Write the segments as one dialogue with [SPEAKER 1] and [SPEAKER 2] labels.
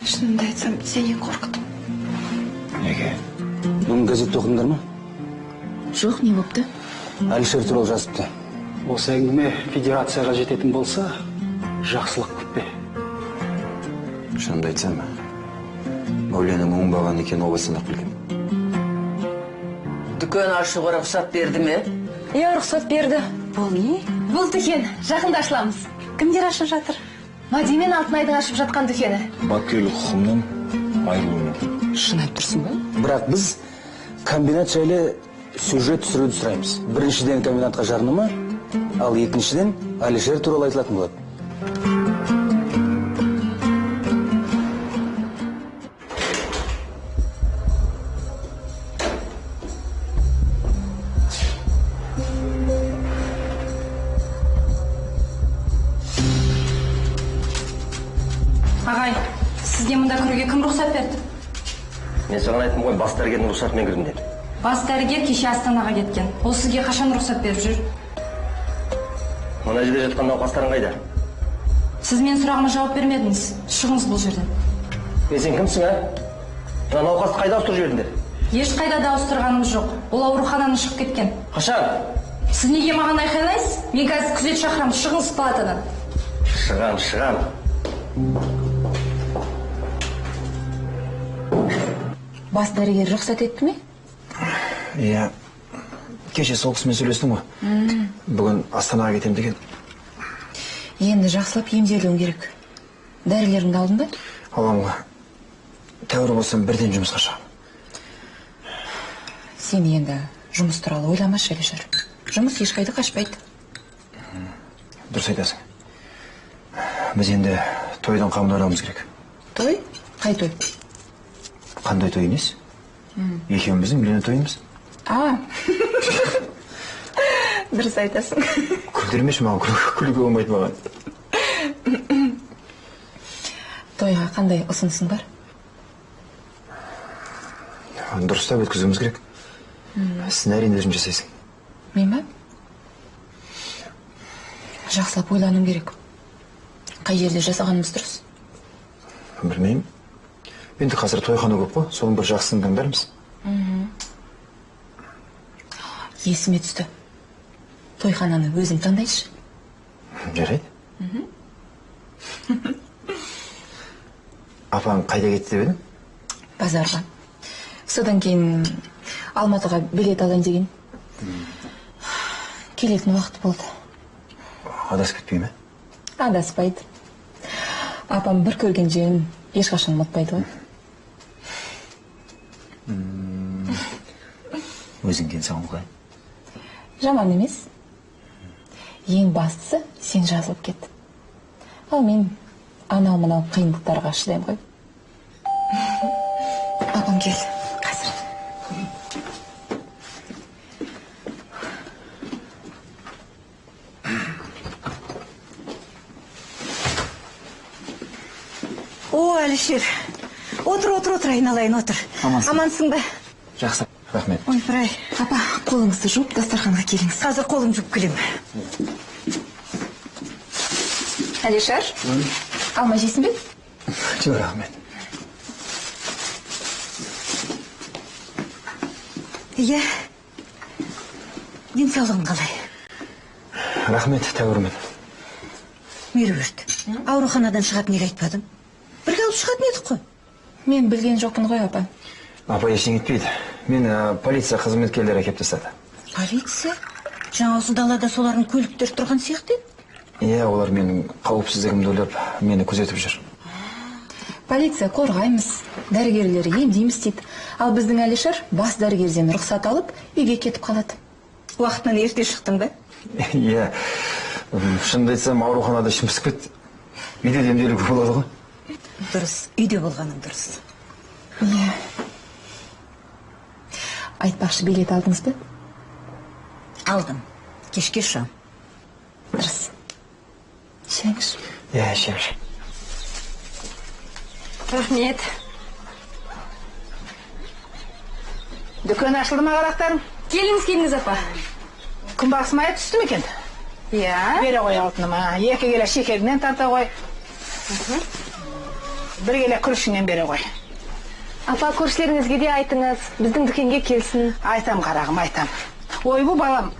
[SPEAKER 1] Шынымды айтсам, сенен қорықтым.
[SPEAKER 2] Неге? Бүгін газетте оқыдыңдар ма?
[SPEAKER 1] Жоқ, не бопты?
[SPEAKER 2] Әлішер туралы жазыпты.
[SPEAKER 3] Осы әңгіме федерацияға жететін болса, жақсылық күтпе.
[SPEAKER 2] Шынымды айтсам, Мәуленің оңбаған екенін о бастан-ақ білгем.
[SPEAKER 4] Дүкен ашуға рұқсат берді ме?
[SPEAKER 1] Иә, рұқсат берді. Бұл не? Бұл дүкен. Жақында ашыламыз. Кімдер ашып жатыр? Мәди мен Алтынайдың ашып жатқан дүкені.
[SPEAKER 5] Бапкерлік құқығымнан айырылуым мүмкін.
[SPEAKER 4] Шын айтып тұрсың ба?
[SPEAKER 2] Бірақ біз комбинат жайлы сюжет түсіруді сұраймыз. Біріншіден комбинатқа жарнама, ал екіншіден Әлішер туралы айтылатын болады.
[SPEAKER 1] Ағай, сізге мұнда кіруге кім рұқсат берді?
[SPEAKER 6] Мен саған айттым ғой, бас дәрігердің рұқсатымен кірдім деп.
[SPEAKER 1] Бас дәрігер кеше Астанаға кеткен. Ол сізге қашан рұқсат беріп жүр?
[SPEAKER 6] Мына жерде жатқан науқастарың қайда?
[SPEAKER 1] Сіз менің сұрағыма жауап бермедіңіз. Шығыңыз бұл жерден.
[SPEAKER 6] Е, сен кімсің, а? Мына науқасты қайда ауыстырып жібердіңдер?
[SPEAKER 1] Ешқайда да ауыстырғанымыз жоқ. Ол ауруханадан шығып кеткен.
[SPEAKER 6] Қашан?
[SPEAKER 1] Сіз неге маған айқайлайсыз? Мен қазір күзет шақырамын. Шығыңыз палатадан.
[SPEAKER 6] Шығам, шығам.
[SPEAKER 7] Бас дәрігер рұқсат етті ме?
[SPEAKER 2] Иә. Кеше сол кісімен сөйлестім ғой. Бүгін Астанаға кетем деген.
[SPEAKER 7] Енді жақсылап емделуің керек. Дәрілеріңді алдың ба?
[SPEAKER 2] Аламын ғой. Тәуір болсам бірден жұмысқа шығамын.
[SPEAKER 7] Сен енді жұмыс туралы ойламашы, Әлішер. Жұмыс ешқайда қашпайды.
[SPEAKER 2] Дұрыс айтасың. Біз енді тойдың қамын ойлауымыз керек.
[SPEAKER 7] Той? Қай той?
[SPEAKER 2] Қандай той емес? Екеуміздің үйлену тойымыз.
[SPEAKER 7] А. Дұрыс айтасың.
[SPEAKER 2] Күлдірмеші маған, күлуге болмайды маған.
[SPEAKER 7] Тойға қандай ұсынысың бар?
[SPEAKER 2] Дұрыстап өткізуіміз керек. Сценарийін өзің жасайсың.
[SPEAKER 7] Мен ба? Жақсылап ойлануым керек. Қай жерде жасағанымыз дұрыс?
[SPEAKER 2] Білмеймін. Енді қазір тойхана көп қой, соның бір жақсысын таңдармыз.
[SPEAKER 7] Есіме түсті. Тойхананы өзің таңдайшы.
[SPEAKER 2] Жарайды. Апаң қайда кетті деп едің?
[SPEAKER 7] Базарға. Содан кейін Алматыға билет алайын деген. Келетін уақыт болды.
[SPEAKER 2] Адасып кетпей ме?
[SPEAKER 7] Адаспайды. Апам бір көрген жерін ешқашан ұмытпайды ғой.
[SPEAKER 2] Өзің денсаулығың қалай?
[SPEAKER 7] Жаман емес. Ең бастысы сен жазылып кет. Ал мен анау-мынау қиындықтарға шыдаймын ғой. Апам келді. Қазір.
[SPEAKER 8] О, Әлішер. Отыр, отыр, отыр, айналайын, отыр.
[SPEAKER 2] Амансың.
[SPEAKER 8] Амансың ба?
[SPEAKER 2] Жақсы, рахмет.
[SPEAKER 8] Ойпырай.
[SPEAKER 7] Апа, қолыңызды жуып, дастарханға келіңіз.
[SPEAKER 8] Қазір қолым жуып келемін.
[SPEAKER 7] Әлішер, алма жейсің бе?
[SPEAKER 2] Жоқ, рахмет.
[SPEAKER 8] Иә. Денсаулығың қалай?
[SPEAKER 2] Рахмет, тәуірмін.
[SPEAKER 8] Меруерт, ауруханадан шығатын неге айтпадың? Бірге алып шығатын едік қой.
[SPEAKER 7] Мен білген жоқпын ғой, апа.
[SPEAKER 2] Апа ештеңе етпейді. Мені полиция қызметкерлері әкеп тастады.
[SPEAKER 8] Полиция? Жаңа осы далада солардың көліктері тұрған сияқты еді?
[SPEAKER 2] Иә, олар менің қауіпсіздігімді ойлап, мені күзетіп жүр.
[SPEAKER 7] Полиция қорғаймыз, дәрігерлер емдейміз дейді. Ал біздің Әлішер бас дәрігерден рұқсат алып, үйге кетіп қалады.
[SPEAKER 8] Уақытынан ерте шықтың ба?
[SPEAKER 2] Иә, шынымды айтсам, ауруханада ішім пісіп кетті. Үйде де емделуге болады ғой.
[SPEAKER 8] Дұрыс, үйде болғаның дұрыс.
[SPEAKER 7] Иә. Айтпақшы, билет алдыңыз ба?
[SPEAKER 8] Алдым. Кешке ұшамын.
[SPEAKER 7] Дұрыс. Ішеңізші.
[SPEAKER 2] Иә, ішемін.
[SPEAKER 1] Рахмет.
[SPEAKER 9] Дүкен ашылды ма, қарақтарым?
[SPEAKER 1] Келіңіз, келіңіз, апа.
[SPEAKER 9] Күнбағыс майы түсті ме екен?
[SPEAKER 1] Иә.
[SPEAKER 9] Бере ғой алтыныма. 2 келі шекерінен тарта ғой. Бір келе күрішіңнен бере ғой.
[SPEAKER 1] Апа, көршілеріңізге де айтыңыз, біздің дүкенге келсін.
[SPEAKER 9] Айтам, қарағым, айтам. Ойбу, балам,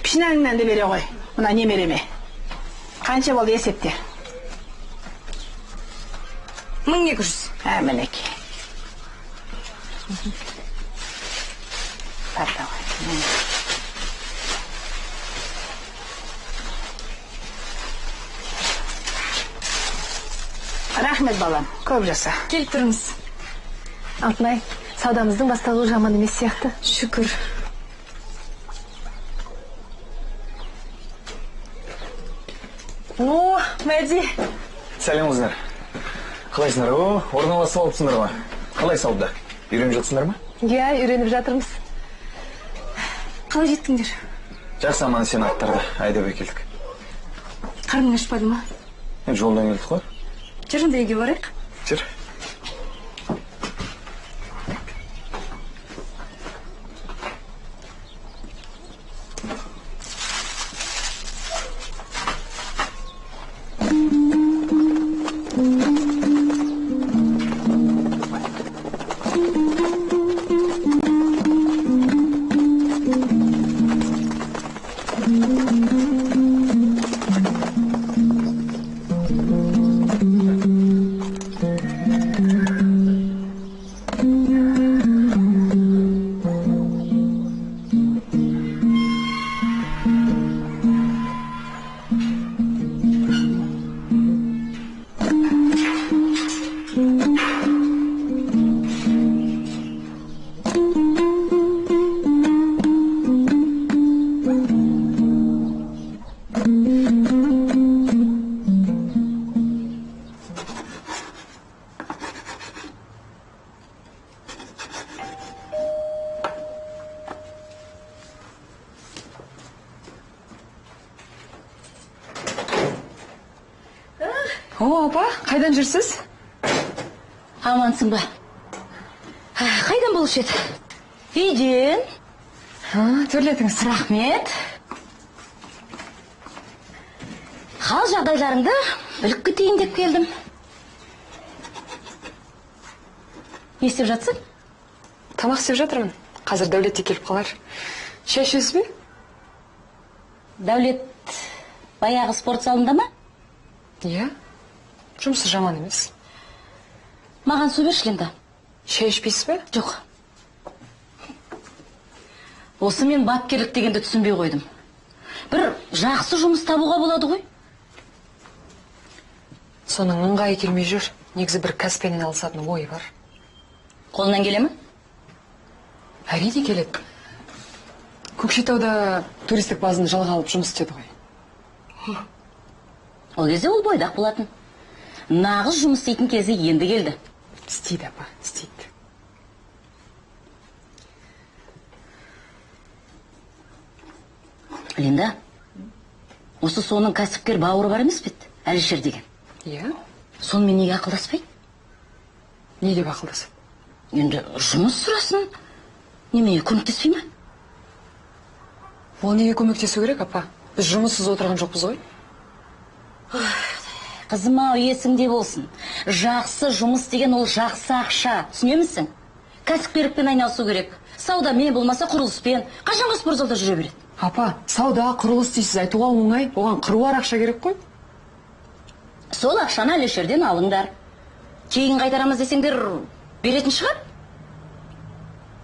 [SPEAKER 9] пішінәңнен де бере ғой, мына немереме. Қанша болды есепте?
[SPEAKER 7] 1200.
[SPEAKER 9] Ә, мінекей. Тарта ғой. Рахмет, балам, көп жаса.
[SPEAKER 7] Келіп тұрыңыз.
[SPEAKER 1] Алтынай, саудамыздың басталуы жаман емес сияқты.
[SPEAKER 7] Шүкір.
[SPEAKER 1] О, Мәди.
[SPEAKER 5] Сәлем, қыздар. Қалайсыңдар? О, орналасып алыпсыңдар ма? Қалай сауда? Үйреніп жатсыңдар ма?
[SPEAKER 1] Иә, үйреніп жатырмыз.
[SPEAKER 7] Қалай жеттіңдер?
[SPEAKER 5] Жақсы, аман сен аттарды айдап әкелдік.
[SPEAKER 7] Қарның ашпады ма?
[SPEAKER 5] Енді жолдан келдік қой.
[SPEAKER 7] Жүр, онда үйге барайық.
[SPEAKER 5] Жүр.
[SPEAKER 7] О, апа, қайдан жүрсіз?
[SPEAKER 8] Амансың ба? Қайдан болушы еді? Үйден.
[SPEAKER 7] Төрлетіңіз.
[SPEAKER 8] Рахмет. Хал жағдайларыңды біліп кетейін деп келдім. Не істеп жатсың?
[SPEAKER 7] Тамақ істеп жатырмын. Қазір Дәулет те келіп қалар. Шай ішесіз бе?
[SPEAKER 8] Дәулет баяғы спорт залында ма?
[SPEAKER 7] Иә. Жұмысы жаман емес.
[SPEAKER 8] Маған су берші, Линда.
[SPEAKER 7] Шай ішпейсіз бе?
[SPEAKER 8] Жоқ. Осы мен бапкерлік дегенді түсінбей қойдым. Бір жақсы жұмыс табуға болады ғой.
[SPEAKER 7] Соның ыңғайы келмей жүр. Негізі бір кәсіппен айналысатын ой бар.
[SPEAKER 8] Қолынан келе ме?
[SPEAKER 7] Әрине келеді. Көкшетауда туристік базаны жалға алып жұмыс істеді ғой.
[SPEAKER 8] Ол кезде ол бойдақ болатын. Нағыз жұмыс істейтін кезі енді келді.
[SPEAKER 7] Істейді, апа, істейді.
[SPEAKER 8] Линда, осы соның кәсіпкер бауыры бар емес пе еді? Әлішер деген.
[SPEAKER 7] Иә.
[SPEAKER 8] Сонымен неге ақылдаспайды?
[SPEAKER 7] Не деп ақылдасады?
[SPEAKER 8] Енді жұмыс сұрасын. Немене, көмектеспей ме?
[SPEAKER 7] Ол неге көмектесу керек, апа? Біз жұмыссыз отырған жоқпыз ғой.
[SPEAKER 8] Қызым-ау, есіңде болсын. Жақсы жұмыс деген ол жақсы ақша. Түсінемісің? Кәсіпкерлікпен айналысу керек. Саудамен, болмаса құрылыспен. Қашанғы спортзалда жүре береді?
[SPEAKER 7] Апа, сауда, құрылыс дейсіз, айтуға оңай. Оған қыруар ақша керек қой.
[SPEAKER 8] Сол ақшаны Әлішерден алыңдар. Кейін қайтарамыз десеңдер, беретін шығар.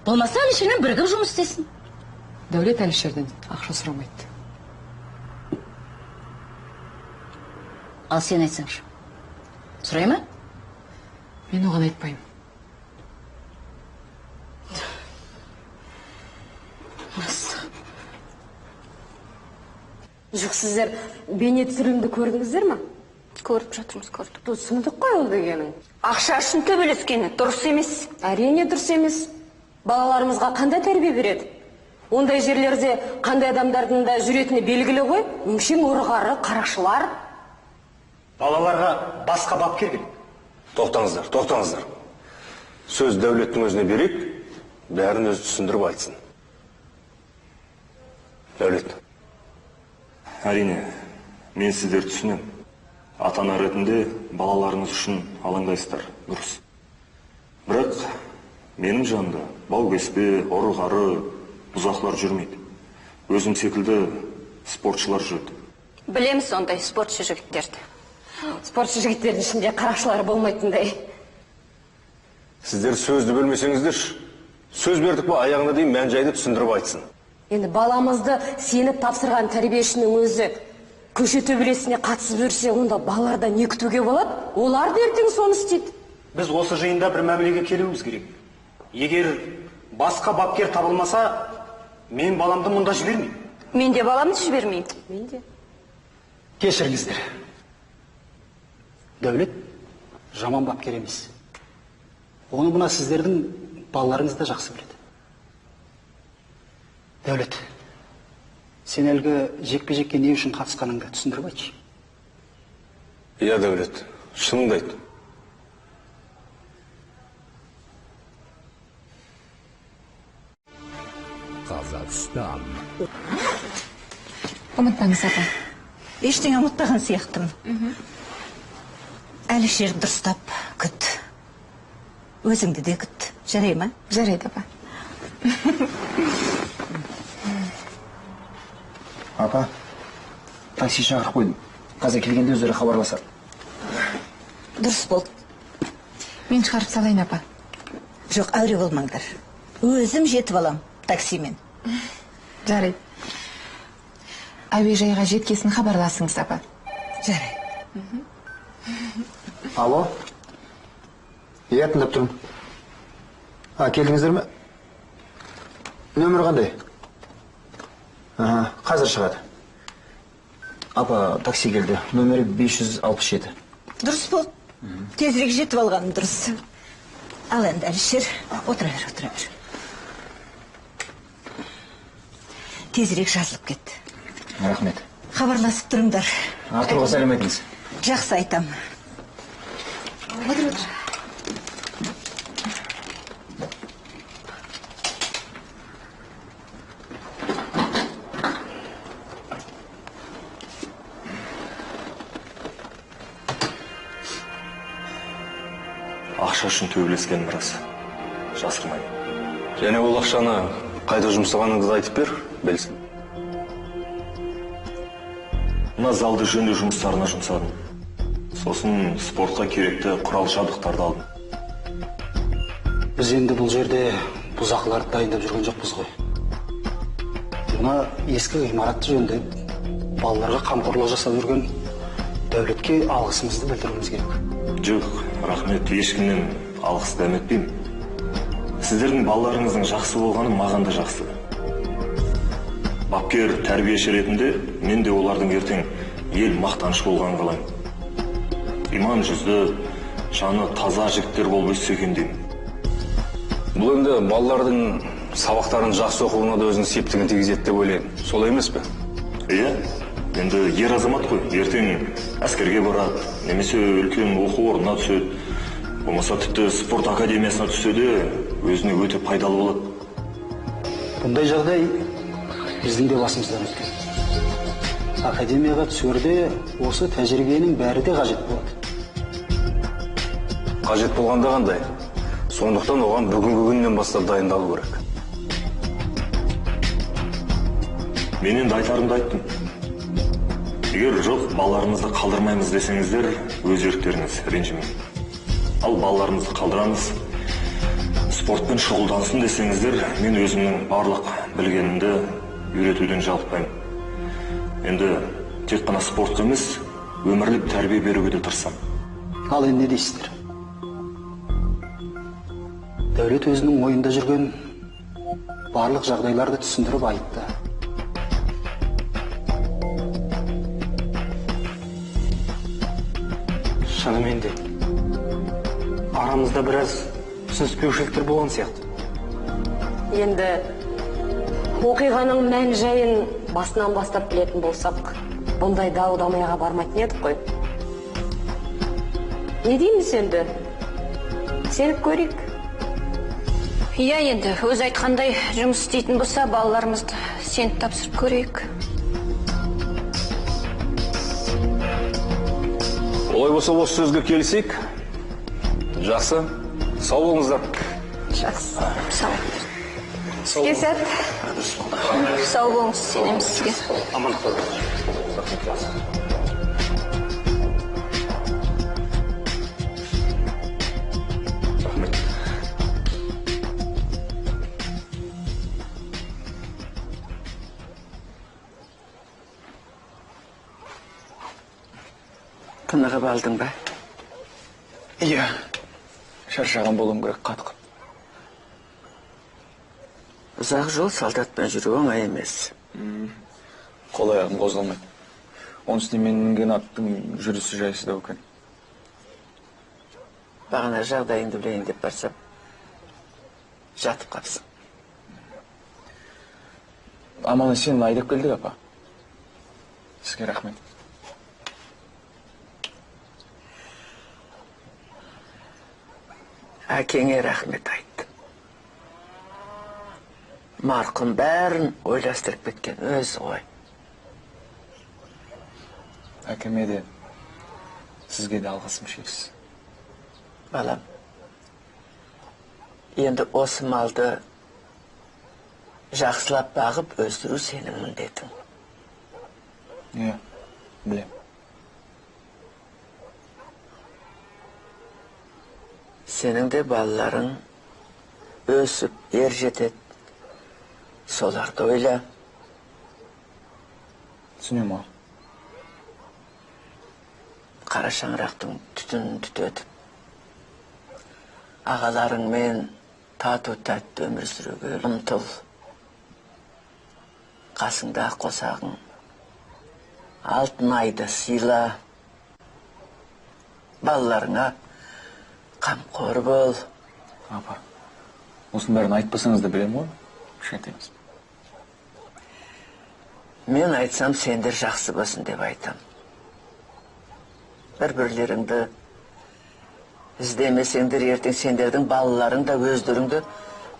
[SPEAKER 8] Болмаса Әлішермен бірігіп жұмыс істесін.
[SPEAKER 7] Дәулет Әлішерден ақша сұрамайды.
[SPEAKER 8] Ал сен айтсаңшы. Сұрай ма?
[SPEAKER 7] Мен оған айтпаймын.
[SPEAKER 1] Жоқ, сіздер бейне түсірілімді көрдіңіздер ме? Көріп жатырмыз, көрдік. Сұмдық қой ол дегенің.
[SPEAKER 10] Ақша үшін төбелескені дұрыс емес.
[SPEAKER 1] Әрине дұрыс емес. Балаларымызға қандай тәрбие береді? Ондай жерлерде қандай адамдардың да жүретіні белгілі ғой. Өңшең ұрғары, қарақшылар.
[SPEAKER 6] Балаларға басқа бапкер керек.
[SPEAKER 11] Тоқтаңыздар, тоқтаңыздар. Сөз Дәулеттің өзіне берейік, бәрін өзі түсіндіріп айтсын. Дәулет.
[SPEAKER 5] Әрине, мен сіздерді түсінемін.
[SPEAKER 12] Ата-ана ретінде балаларыңыз үшін алаңдайсыздар, дұрыс. Бірақ менің жанымда баукеспе, ұры-қары, бұзақылар жүрмейді. Өзім секілді спортшылар жүреді.
[SPEAKER 10] Білеміз ондай спортшы жігіттерді.
[SPEAKER 1] Спортшы жігіттердің ішінде қарақшылар болмайтындай.
[SPEAKER 11] Сіздер сөзді бөлмесеңіздерші. Сөз бердік па, аяғына дейін мән-жайды түсіндіріп айтсын.
[SPEAKER 1] Енді баламызды сеніп тапсырған тәрбиешінің өзі көше төбелесіне қатысып жүрсе, онда балалардан не күтуге болады? Олар да ертең соны істейді.
[SPEAKER 3] Біз осы жиында бір мәмілеге келуіміз керек. Егер басқа бапкер табылмаса, мен баламды мұнда жібермеймін.
[SPEAKER 10] Мен де баламды жібермеймін.
[SPEAKER 1] Мен де.
[SPEAKER 3] Кешіріңіздер. Дәулет жаман бапкер емес. Оны мына сіздердің балаларыңыз да жақсы біледі. Дәулет, сен әлгі жекпе-жекке не үшін қатысқаныңды түсіндіріп айтшы.
[SPEAKER 11] Иә, Дәулет, шыныңды айт.
[SPEAKER 13] Қазақстан.
[SPEAKER 7] Ұмытпаңыз, апа.
[SPEAKER 14] Ештеңе ұмытпаған сияқтымын. Әлішер дұрыстап күт. Өзіңді де күт. Жарай ма?
[SPEAKER 7] Жарайды, апа.
[SPEAKER 5] Апа, такси шақырып қойдым. Қазір келгенде өздері хабарласады.
[SPEAKER 14] Дұрыс болды.
[SPEAKER 7] Мен шығарып салайын, апа.
[SPEAKER 14] Жоқ, әуре болмаңдар. Өзім жетіп алам таксимен.
[SPEAKER 7] Жарайды. Әуежайға жеткесін хабарласыңыз, апа.
[SPEAKER 14] Жарайды.
[SPEAKER 15] Алло? Иә, тыңдап тұрмын. А, келдіңіздер ме? Нөмір қандай? Аха, қазір шығады.
[SPEAKER 5] Апа, такси келді. Нөмірі 567.
[SPEAKER 14] Дұрыс болды. Тезірек жетіп алғаным дұрыс. Ал енді, Әлішер, отыра бер, отыра бер. Тезірек жазылып кетті.
[SPEAKER 5] Рахмет.
[SPEAKER 14] Хабарласып тұрыңдар.
[SPEAKER 5] Артурға сәлем айтыңыз.
[SPEAKER 14] Жақсы айтам.
[SPEAKER 7] Отыр, отыр.
[SPEAKER 12] Ақша үшін төбелескенім рас. Жасырмаймын.
[SPEAKER 11] Және ол ақшаны қайда жұмсағаныңызды айтып бер, білсін.
[SPEAKER 12] Мына залды жөндеу жұмыстарына жұмсадым. Сосын спортқа керекті құрал жабдықтарды алдым.
[SPEAKER 3] Біз енді бұл жерде бұзақыларды дайындап жүрген жоқпыз ғой. Мына ескі ғимаратты жөндеп, балаларға қамқорлық жасап жүрген Дәулетке алғысымызды білдіруіміз керек.
[SPEAKER 12] Жоқ, рахмет, ешкімнен алғыс дәметпеймін. Сіздердің балаларыңыздың жақсы болғаны маған да жақсы. Бапкер, тәрбиеші ретінде мен де олардың ертең ел мақтаныш болғанын қалаймын. Иман жүзді, жаны таза жігіттер болып өссе екен деймін.
[SPEAKER 11] Бұл енді балалардың сабақтарын жақсы оқуына да өзінің септігін тигізеді деп ойлаймын. Солай емес пе?
[SPEAKER 12] Иә, енді ер азамат қой. Ертең әскерге барады, немесе үлкен оқу орнына түседі, болмаса тіпті спорт академиясына түссе де өзіне өте пайдалы болады.
[SPEAKER 3] Бұндай жағдай біздің де басымыздан өткен. Академияға түсерде осы тәжірибенің бәрі де қажет болады.
[SPEAKER 11] Қажет болғанда қандай? Сондықтан оған бүгінгі күннен бастап дайындалу керек.
[SPEAKER 12] Мен енді айтарымды айттым. Егер жоқ, балаларымызды қалдырмаймыз десеңіздер, өз еріктеріңіз, ренжімеймін. Ал балаларымызды қалдырамыз, спортпен шұғылдансын десеңіздер, мен өзімнің барлық білгенімді үйретуден жалықпаймын. Енді тек қана спортқа емес, өмірлік тәрбие беруге де тырысамын.
[SPEAKER 3] Ал енді не дейсіздер? Дәулет өзінің ойында жүрген барлық жағдайларды түсіндіріп айтты.
[SPEAKER 6] Шынымен де арамызда біраз түсініспеушіліктер болған сияқты.
[SPEAKER 1] Енді оқиғаның мән-жайын басынан бастап білетін болсақ, бұндай дау-дамайға бармайтын едік қой. Не дейміз енді? Сеніп көрейік.
[SPEAKER 10] Иә, енді өзі айтқандай жұмыс істейтін болса, балаларымызды сеніп тапсырып көрейік.
[SPEAKER 11] Олай болса осы сөзге келісейік. Жақсы. Сау болыңыздар.
[SPEAKER 10] Жақсы. Сау. Сізге сәт. Сау болыңыз, сенеміз сізге.
[SPEAKER 11] Амандықта. Рахмет.
[SPEAKER 4] Тынығып алдың ба?
[SPEAKER 5] Иә. Шаршаған болуым керек, қатқып.
[SPEAKER 4] Ұзақ жол солдатпен жүру оңай емес.
[SPEAKER 5] Қол аяғым қозғалмайды. Оның үстіне мен мінген аттың жүрісі жайсыздау екен.
[SPEAKER 4] Бағана жағдайыңды білейін деп барсам, жатып қапсың.
[SPEAKER 5] Аман есен айдап келдік, апа. Сізге рахмет.
[SPEAKER 4] Әкеңе рахмет айт. Марқұм бәрін ойластырып кеткен өзі ғой.
[SPEAKER 5] Әкеме де, сізге де алғысым шексіз.
[SPEAKER 4] Балам, енді осы малды жақсылап бағып өсіру сенің міндетің.
[SPEAKER 5] Иә, білем.
[SPEAKER 4] Сенің де балаларың өсіп, ер жетеді. Соларды ойла.
[SPEAKER 5] Түсінем ау.
[SPEAKER 4] Қара шаңырақтың түтінін түтетіп, ағаларыңмен тату тәтті өмір сүруге ұмтыл. Қасыңда қосағың Алтынайды сыйла. Балаларыңа қамқор бол.
[SPEAKER 5] Апа, осының бәрін айтпасаңыз да білем ғой. Кішкентаймыз.
[SPEAKER 4] Мен айтсам, сендер жақсы болсын деп айтам. Бір-бірлеріңді іздемесеңдер, ертең сендердің балаларың да өздеріңді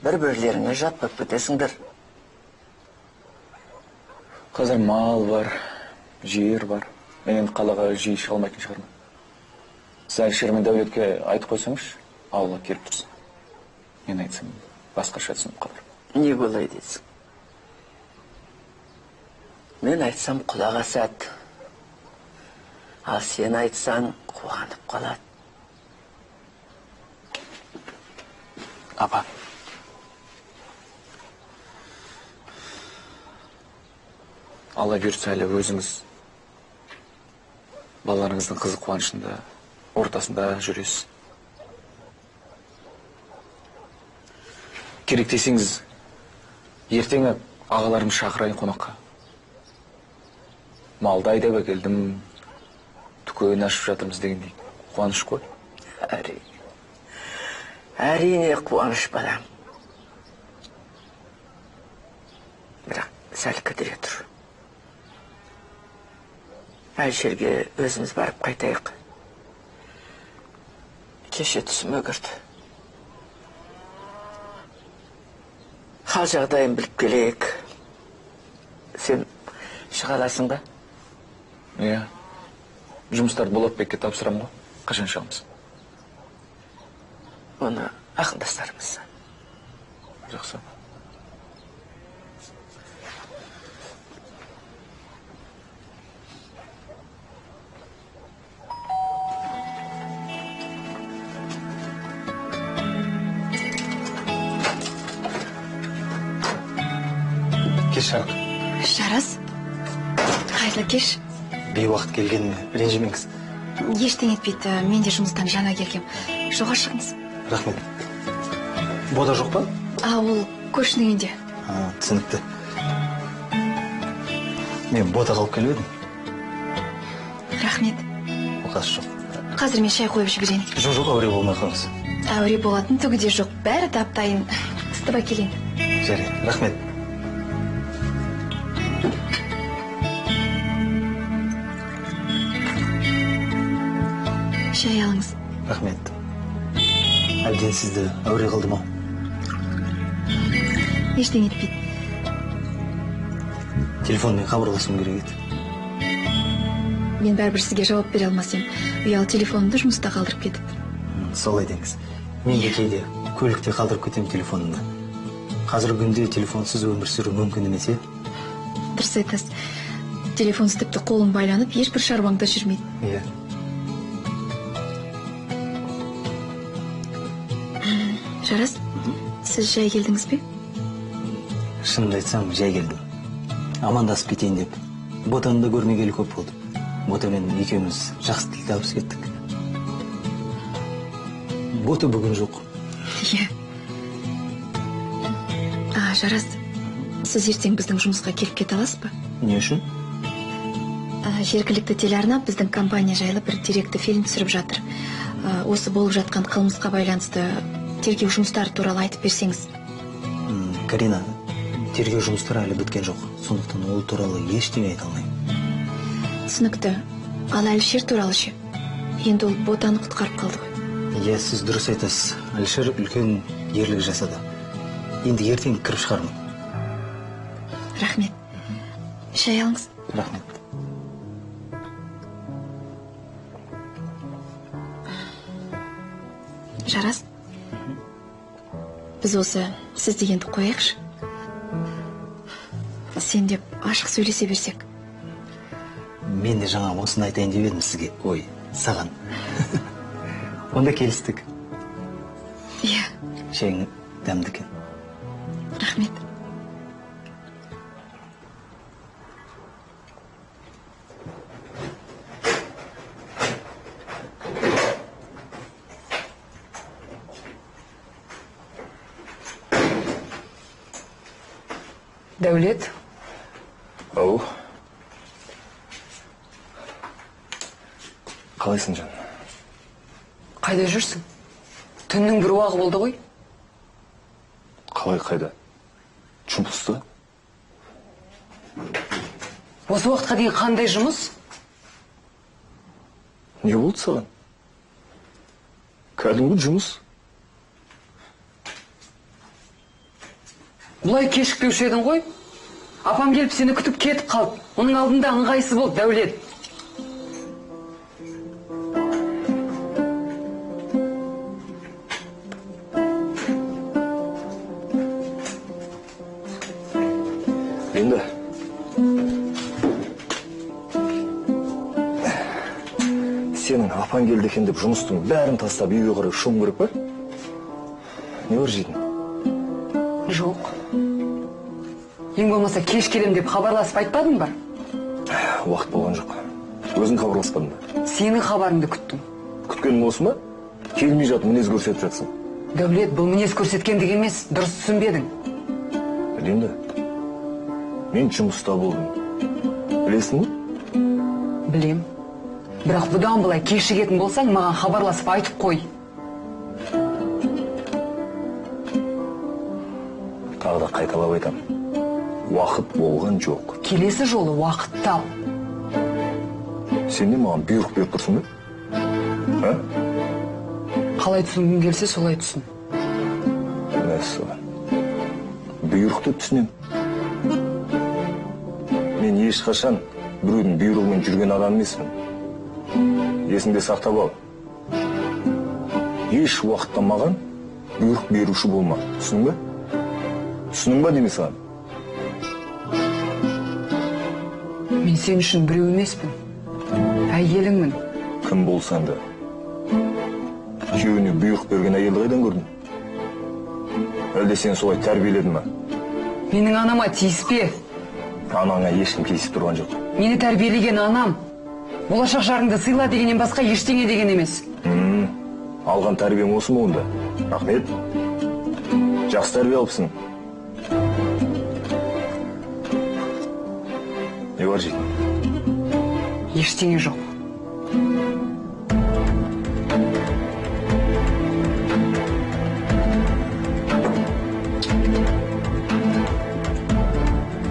[SPEAKER 4] бір-бірлеріңе жат болып кетесіңдер.
[SPEAKER 5] Қазір мал бар, жер бар. Мен енді қалаға жиі шыға алмайтын шығармын. Сіз Әлішер мен Дәулетке айтып қойсаңызшы, ауылға келіп тұрсын. Мен айтсам, басқаша түсініп қалар.
[SPEAKER 4] Не олай дейсің? Мен айтсам құлақ асады. Ал сен айтсаң қуанып қалады.
[SPEAKER 5] Апа. Алла бұйыртса, әлі өзіңіз балаларыңыздың қызық қуанышында, ортасында жүресіз. Керек десеңіз, ертең ағаларымды шақырайын қонаққа. Малды айдап әкелдім, дүкен ашып жатырмыз дегендей. Қуаныш қой.
[SPEAKER 4] Әрине. Әрине қуаныш, балам. Бірақ сәл кідіре тұр. Әлішерге өзіміз барып қайтайық. Кеше түсіме кірді. Хал жағдайын біліп келейік. Сен шыға аласың ба?
[SPEAKER 5] Иә. Жұмыстарды Болатбекке тапсырам ғой. Қашан шығамыз?
[SPEAKER 4] Оны ақылдастармыз.
[SPEAKER 5] Жақсы.
[SPEAKER 3] Кеш жарық.
[SPEAKER 7] Жарас, қайырлы кеш.
[SPEAKER 3] Бейуақыт келгеніме ренжімеңіз.
[SPEAKER 7] Ештеңе етпейді, мен де жұмыстан жаңа келгем. Жоға шығыңыз.
[SPEAKER 3] Рахмет. Бода жоқ па?
[SPEAKER 7] А, ол көршінің үйінде.
[SPEAKER 3] Түсінікті. Мен бота қалып келіп едім.
[SPEAKER 7] Рахмет.
[SPEAKER 3] Оқасы жоқ.
[SPEAKER 7] Қазір мен шай қойып жіберейін.
[SPEAKER 3] Жоқ, жоқ, әуре болмай қойыңыз.
[SPEAKER 7] Әуре болатын түгі де жоқ. Бәрі тап-дайын. Ысытып әкелейін.
[SPEAKER 3] Жарайды, рахмет.
[SPEAKER 7] Шай алыңыз.
[SPEAKER 3] Рахмет. Әбден сізді әуре қылдым ау.
[SPEAKER 7] Ештеңе етпейді.
[SPEAKER 3] Телефонмен хабарласуым керек еді.
[SPEAKER 7] Мен бәрібір сізге жауап бере алмас едім. Ұялы телефонымды жұмыста қалдырып кетіп.
[SPEAKER 3] Солай деңіз. Мен де кейде көлікте қалдырып кетемін телефонымды. Қазіргі күнде телефонсыз өмір сүру мүмкін емес, е?
[SPEAKER 7] Дұрыс айтасыз. Телефонсыз тіпті қолың байланып, ешбір шаруаң да жүрмейді.
[SPEAKER 3] Иә.
[SPEAKER 7] Жарас, сіз жай келдіңіз бе?
[SPEAKER 3] Шынымды айтсам, жай келдім. Амандасып кетейін деп. Ботаны да көрмегелі көп болды. Ботамен екеуміз жақсы тіл табысып кеттік. Бота бүгін жоқ.
[SPEAKER 7] Иә. Жарас, сіз ертең біздің жұмысқа келіп кете аласыз ба?
[SPEAKER 3] Не үшін?
[SPEAKER 7] Жергілікті телеарна біздің компания жайлы бір деректі фильм түсіріп жатыр. Осы болып жатқан қылмысқа байланысты тергеу жұмыстары туралы айтып берсеңіз.
[SPEAKER 3] Карина, тергеу жұмыстары әлі біткен жоқ. Сондықтан ол туралы ештеңе айта алмаймын.
[SPEAKER 7] Түсінікті. Ал Әлішер туралы ше? Енді ол Ботаны құтқарып қалды ғой.
[SPEAKER 3] Иә, сіз дұрыс айтасыз. Әлішер үлкен ерлік жасады. Енді ертең кіріп шығармын.
[SPEAKER 7] Рахмет. Шай алыңыз.
[SPEAKER 3] Рахмет.
[SPEAKER 7] Жарас, біз осы сіз дегенді қояйықшы. Сен деп ашық сөйлесе берсек.
[SPEAKER 3] Мен де жаңа осыны айтайын деп едім сізге. Ой, саған. Онда келістік.
[SPEAKER 7] Иә.
[SPEAKER 3] Шайың дәмді екен.
[SPEAKER 7] Рахмет.
[SPEAKER 16] Дәулет.
[SPEAKER 12] Ау. Қалайсың, жан?
[SPEAKER 16] Қайда жүрсің? Түннің бір уағы болды ғой.
[SPEAKER 12] Қалай қайда? Жұмыста.
[SPEAKER 16] Осы уақытқа дейін қандай жұмыс?
[SPEAKER 12] Не болды саған? Кәдімгі жұмыс.
[SPEAKER 16] Бұлай кешікпеуші едің ғой. Апам келіп сені күтіп кетіп қалды. Оның алдында ыңғайсыз болды, Дәулет.
[SPEAKER 12] Енді сенің апаң келді екен деп жұмыстың бәрін тастап үйге қарай ұшуым керек пе? Не бар жедің?
[SPEAKER 16] Жоқ. Ең болмаса кеш келем деп хабарласып айтпадың ба?
[SPEAKER 12] Уақыт болған жоқ. Өзің хабарласпадың ба?
[SPEAKER 16] Сенің хабарыңды күттім.
[SPEAKER 12] Күткенің осы ма? Келмей жатып мінез көрсетіп жатсың.
[SPEAKER 16] Дәулет, бұл мінез көрсеткендік емес, дұрыс түсінбедің.
[SPEAKER 12] Линда, мен жұмыста болдым. Білесің бе?
[SPEAKER 16] Білем. Бірақ бұдан былай кешігетін болсаң, маған хабарласып айтып қой.
[SPEAKER 12] Тағы да қайталап айтамын. Уақыт болған жоқ.
[SPEAKER 16] Келесі жолы уақыт тап.
[SPEAKER 12] Сен не маған бұйрық беріп тұрсың ба? А?
[SPEAKER 16] Қалай түсінгің келсе, солай түсін.
[SPEAKER 12] Мәссаған. Бұйрық деп түсінемін. Мен ешқашан біреудің бұйрығымен жүрген адам емеспін. Есіңде сақтап ал. Еш уақытта маған бұйрық беруші болма. Түсіндің бе? Түсіндің ба деймін саған?
[SPEAKER 16] Мен сен үшін біреу емеспін. Әйеліңмін.
[SPEAKER 12] Кім болсаң да. Күйеуіне бұйрық берген әйелді қайдан көрдің? Әлде сені солай тәрбиеледі ме?
[SPEAKER 16] Менің анама тиіспе.
[SPEAKER 12] Анаңа ешкім тиісіп тұрған жоқ.
[SPEAKER 16] Мені тәрбиелеген анам. Болашақ жарыңды сыйла дегеннен басқа ештеңе деген емес.
[SPEAKER 12] Алған тәрбиең осы ма онда? Рахмет. Жақсы тәрбие алыпсың. Не бар жейтін?
[SPEAKER 16] Ештеңе жоқ.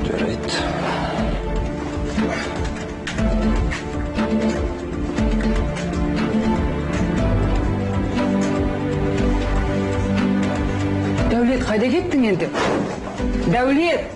[SPEAKER 12] Жарайды.
[SPEAKER 16] Дәулет, қайда кеттің енді? Дәулет!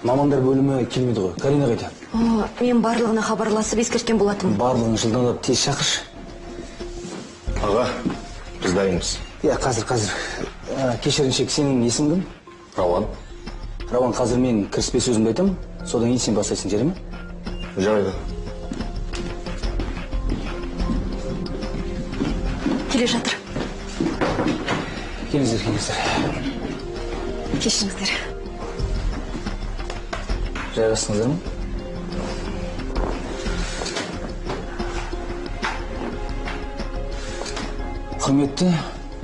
[SPEAKER 2] Мамандар бөлімі келмеді ғой. Карина қайда?
[SPEAKER 1] Мен барлығына хабарласып ескерткен болатынмын.
[SPEAKER 2] Барлығын жылдамдап тез шақыршы.
[SPEAKER 11] Аға, біз дайынбыз.
[SPEAKER 2] Иә, қазір. Кешіріншек, сенің есімің кім?
[SPEAKER 11] Рауан.
[SPEAKER 2] Рауан, қазір мен кіріспе сөзімді айтамын. Содан кейін сен бастайсың, жарай ма?
[SPEAKER 11] Жарайды.
[SPEAKER 1] Келе жатыр.
[SPEAKER 2] Келіңіздер, келіңіздер.
[SPEAKER 1] Кешіріңіздер.
[SPEAKER 2] Жайғастыңыздар ма? Құрметті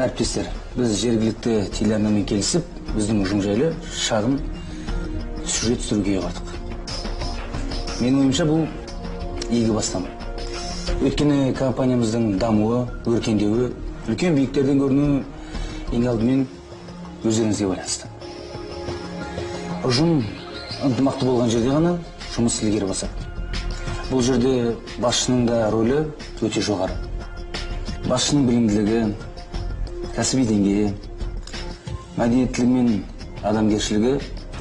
[SPEAKER 2] әріптестер, біз жергілікті телеарнамен келісіп, біздің ұжым жайлы шағын сюжет түсіруге ұйғардық. Менің ойымша, бұл игі бастама. Өйткені компаниямыздың дамуы, өркендеуі, үлкен биіктерден көрінуі ең алдымен өздеріңізге байланысты. Ұжым ынтымақты болған жерде ғана жұмыс ілгері басады. Бұл жерде басшының да рөлі өте жоғары. Басшының білімділігі, кәсіби деңгейі, мәдениеттілігі мен адамгершілігі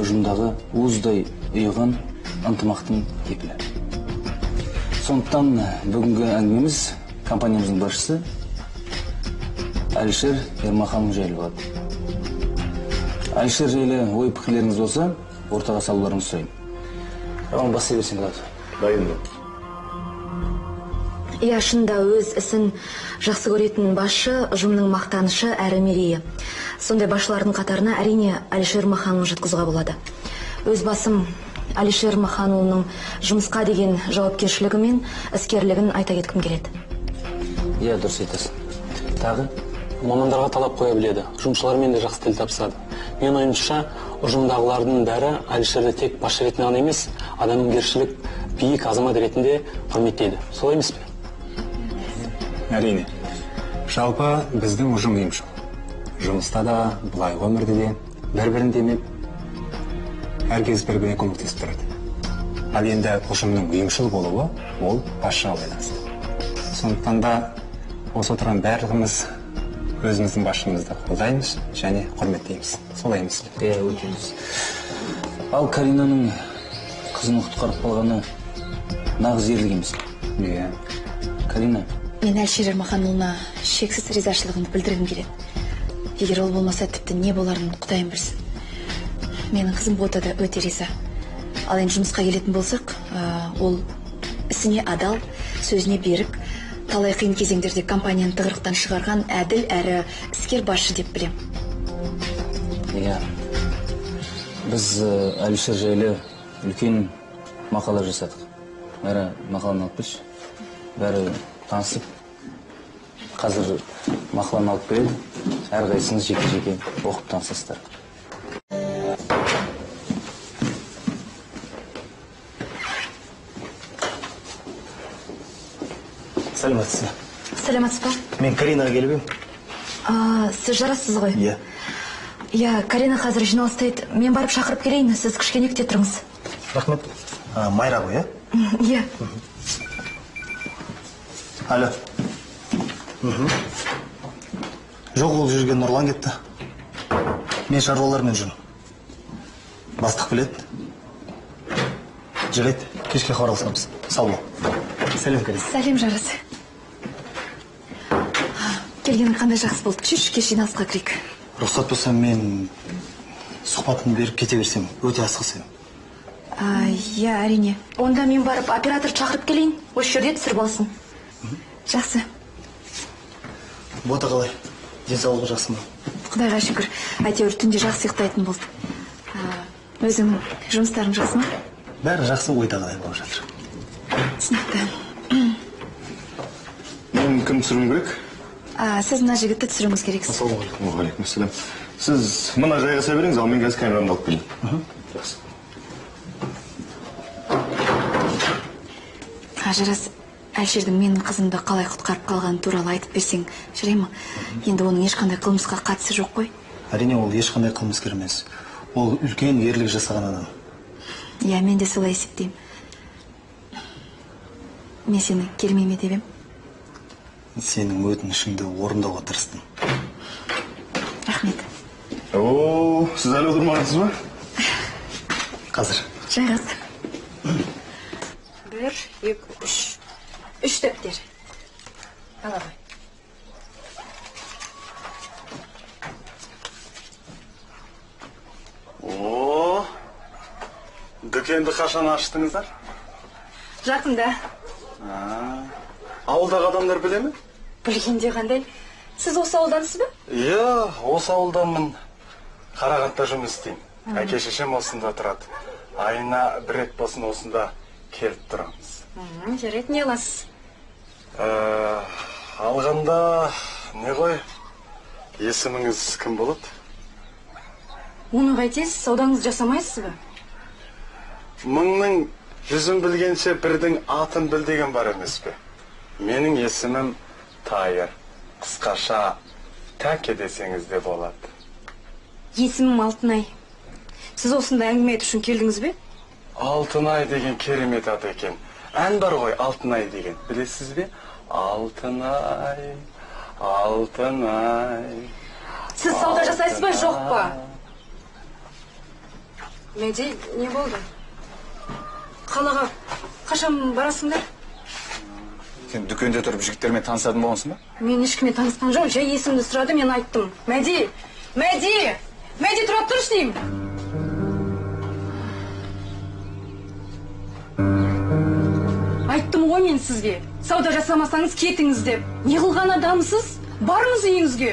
[SPEAKER 2] ұжымдағы уыздай ұйыған ынтымақтың кепілі. Сондықтан бүгінгі әңгімеміз компаниямыздың басшысы Әлішер Ермаханұлы жайлы болады. Әлішер жайлы ой пікірлеріңіз болса, ортаға салуларыңызды сұраймын. Рауан, бастай берсең болады.
[SPEAKER 11] Дайынмын.
[SPEAKER 1] Иә, шынында өз ісін жақсы көретін басшы, ұжымның мақтанышы әрі мерейі. Сондай басшылардың қатарына әрине Әлішер Маханұлын жатқызуға болады. Өз басым Әлішер Маханұлының жұмысқа деген жауапкершілігі мен іскерлігін айта кеткім келеді.
[SPEAKER 2] Иә, дұрыс айтасың. Тағы?
[SPEAKER 17] Мамандарға талап қоя біледі, жұмысшылармен де жақсы тіл табысады. Менің ойымша, ұжымдағылардың бәрі Әлішерді тек басшы ретінде ғана емес, адамгершілік биік азамат ретінде құрметтейді. Солай емес пе?
[SPEAKER 18] Әрине. Жалпы біздің ұжым ұйымшыл. Жұмыста да, былайғы өмірде де бір-бірін демеп, әркез бір-біріне көмектесіп тұрады. Ал енді ұжымның ұйымшыл болуы ол басшыға байланысты. Сондықтан да осы отырған барлығымыз өзіміздің басшымызды қолдаймыз және құрметтейміз. Солай емес пе?
[SPEAKER 2] Иә, өте дұрыс. Ал Каринаның қызын құтқарып қалғаны нағыз ерлік емес пе?
[SPEAKER 18] Иә.
[SPEAKER 2] Карина.
[SPEAKER 7] Мен Әлішер Ермаханұлына шексіз ризашылығымды білдіргім келеді. Егер ол болмаса, тіпті не боларын Құдайым білсін. Менің қызым Бота да өте риза. Ал енді жұмысқа келетін болсақ, ол ісіне адал, сөзіне берік, талай қиын кезеңдерде компанияны тығырықтан шығарған әділ әрі іскер басшы деп білем.
[SPEAKER 2] Иә. Біз Әлішер жайлы үлкен мақала жасадық. Бәрі мақаланы алып келші. Бәрі танысып, қазір мақаланы алып келеді. Әрқайсыңыз жеке-жеке оқып танысасыздар.
[SPEAKER 6] Сәлеметсіз бе?
[SPEAKER 7] Сәлеметсіз бе?
[SPEAKER 6] Мен Каринаға келіп едім.
[SPEAKER 7] Сіз жарасыз ғой?
[SPEAKER 6] Иә.
[SPEAKER 7] Иә, Карина қазір жиналыста еді. Мен барып шақырып келейін, сіз кішкене күте тұрыңыз.
[SPEAKER 6] Рахмет. Майра ғой, иә?
[SPEAKER 7] Иә.
[SPEAKER 6] Алло. Жоқ, ол жерге Нұрлан кетті. Мен шаруалармен жүрмін. Бастық біледі.
[SPEAKER 3] Жарайды, кешке хабарласамыз. Сау бол. Сәлем, Карина.
[SPEAKER 7] Сәлем, Жарас. Келгенің қандай жақсы болды. Жүрші, кеш жиналысқа кірейік.
[SPEAKER 3] Рұқсат болса, мен сұхбатымды беріп кете берсем, өте асығыс едім.
[SPEAKER 7] Иә, әрине.
[SPEAKER 1] Онда мен барып операторды шақырып келейін. Осы жерде түсіріп алсын.
[SPEAKER 7] Жақсы.
[SPEAKER 3] Бота қалай? Денсаулығы жақсы ма?
[SPEAKER 7] Құдайға шүкір, әйтеуір түнде жақсы ұйықтайтын болды. Өзіңнің жұмыстарың жақсы ма?
[SPEAKER 3] Бәрі жақсы, ойдағыдай болып жатыр.
[SPEAKER 7] Түсінікті.
[SPEAKER 11] Мен кім түсіруім керек?
[SPEAKER 7] Сіз мына жігітті түсіруіңіз керексіз.
[SPEAKER 11] Ассалаумағалейкум. Уағалейкумассалам. Сіз мына жайғаса беріңіз, ал мен қазір камерамды алып келейін. Жақсы.
[SPEAKER 7] Жарас, Әлішердің менің қызымды қалай құтқарып қалғаны туралы айтып берсең, жарай ма? Енді оның ешқандай қылмысқа қатысы жоқ қой.
[SPEAKER 3] Әрине, ол ешқандай қылмыскер емес. Ол үлкен ерлік жасаған адам.
[SPEAKER 7] Иә, мен де солай есептеймін. Мен сені келмей ме деп ем?
[SPEAKER 3] Сенің өтінішіңді орындауға тырыстым.
[SPEAKER 7] Рахмет.
[SPEAKER 11] О, сіз әлі отырмағансыз ба?
[SPEAKER 3] Қазір.
[SPEAKER 7] Жайғас.
[SPEAKER 10] 1, 2, 3. 3 дәптер. Ала ғой.
[SPEAKER 3] О, дүкенді қашан аштыңыздар?
[SPEAKER 10] Жақында.
[SPEAKER 3] Ауылдағы адамдар біле ме?
[SPEAKER 10] Білгенде қандай? Сіз осы ауылдансыз ба?
[SPEAKER 3] Иә, осы ауылданмын. Қарағандыда жұмыс істеймін. Әке шешем осында тұрады. Айына бір рет болсын осында келіп тұрамыз.
[SPEAKER 10] Жарайды, не аласыз?
[SPEAKER 3] Алғанда не ғой? Есіміңіз кім болады?
[SPEAKER 10] Оны қайтесіз, саудаңызды жасамайсыз ба?
[SPEAKER 3] Мыңның жүзін білгенше бірдің атын біл деген бар емес пе? Менің есімім Тайыр. Қысқаша Тәке десеңіз де болады.
[SPEAKER 10] Есімім Алтынай. Сіз осындай әңгіме айту үшін келдіңіз бе?
[SPEAKER 3] Алтынай деген керемет ат екен. Ән бар ғой, Алтынай деген. Білесіз бе? Алтынай, Алтынай.
[SPEAKER 10] Сіз сауда жасайсыз ба, жоқ па? Мәди, не болды? Қалаға қашан барасыңдар?
[SPEAKER 5] Сен дүкенде тұрып жігіттермен танысатын болғансың ба?
[SPEAKER 10] Мен ешкіммен танысқан жоқ, жай есімді сұрады, мен айттым. Мәди! Мәди! Мәди, тұра тұршы деймін! Айттым ғой мен сізге. Сауда жасамасаңыз кетіңіз деп. Не қылған адамсыз? Барыңыз үйіңізге.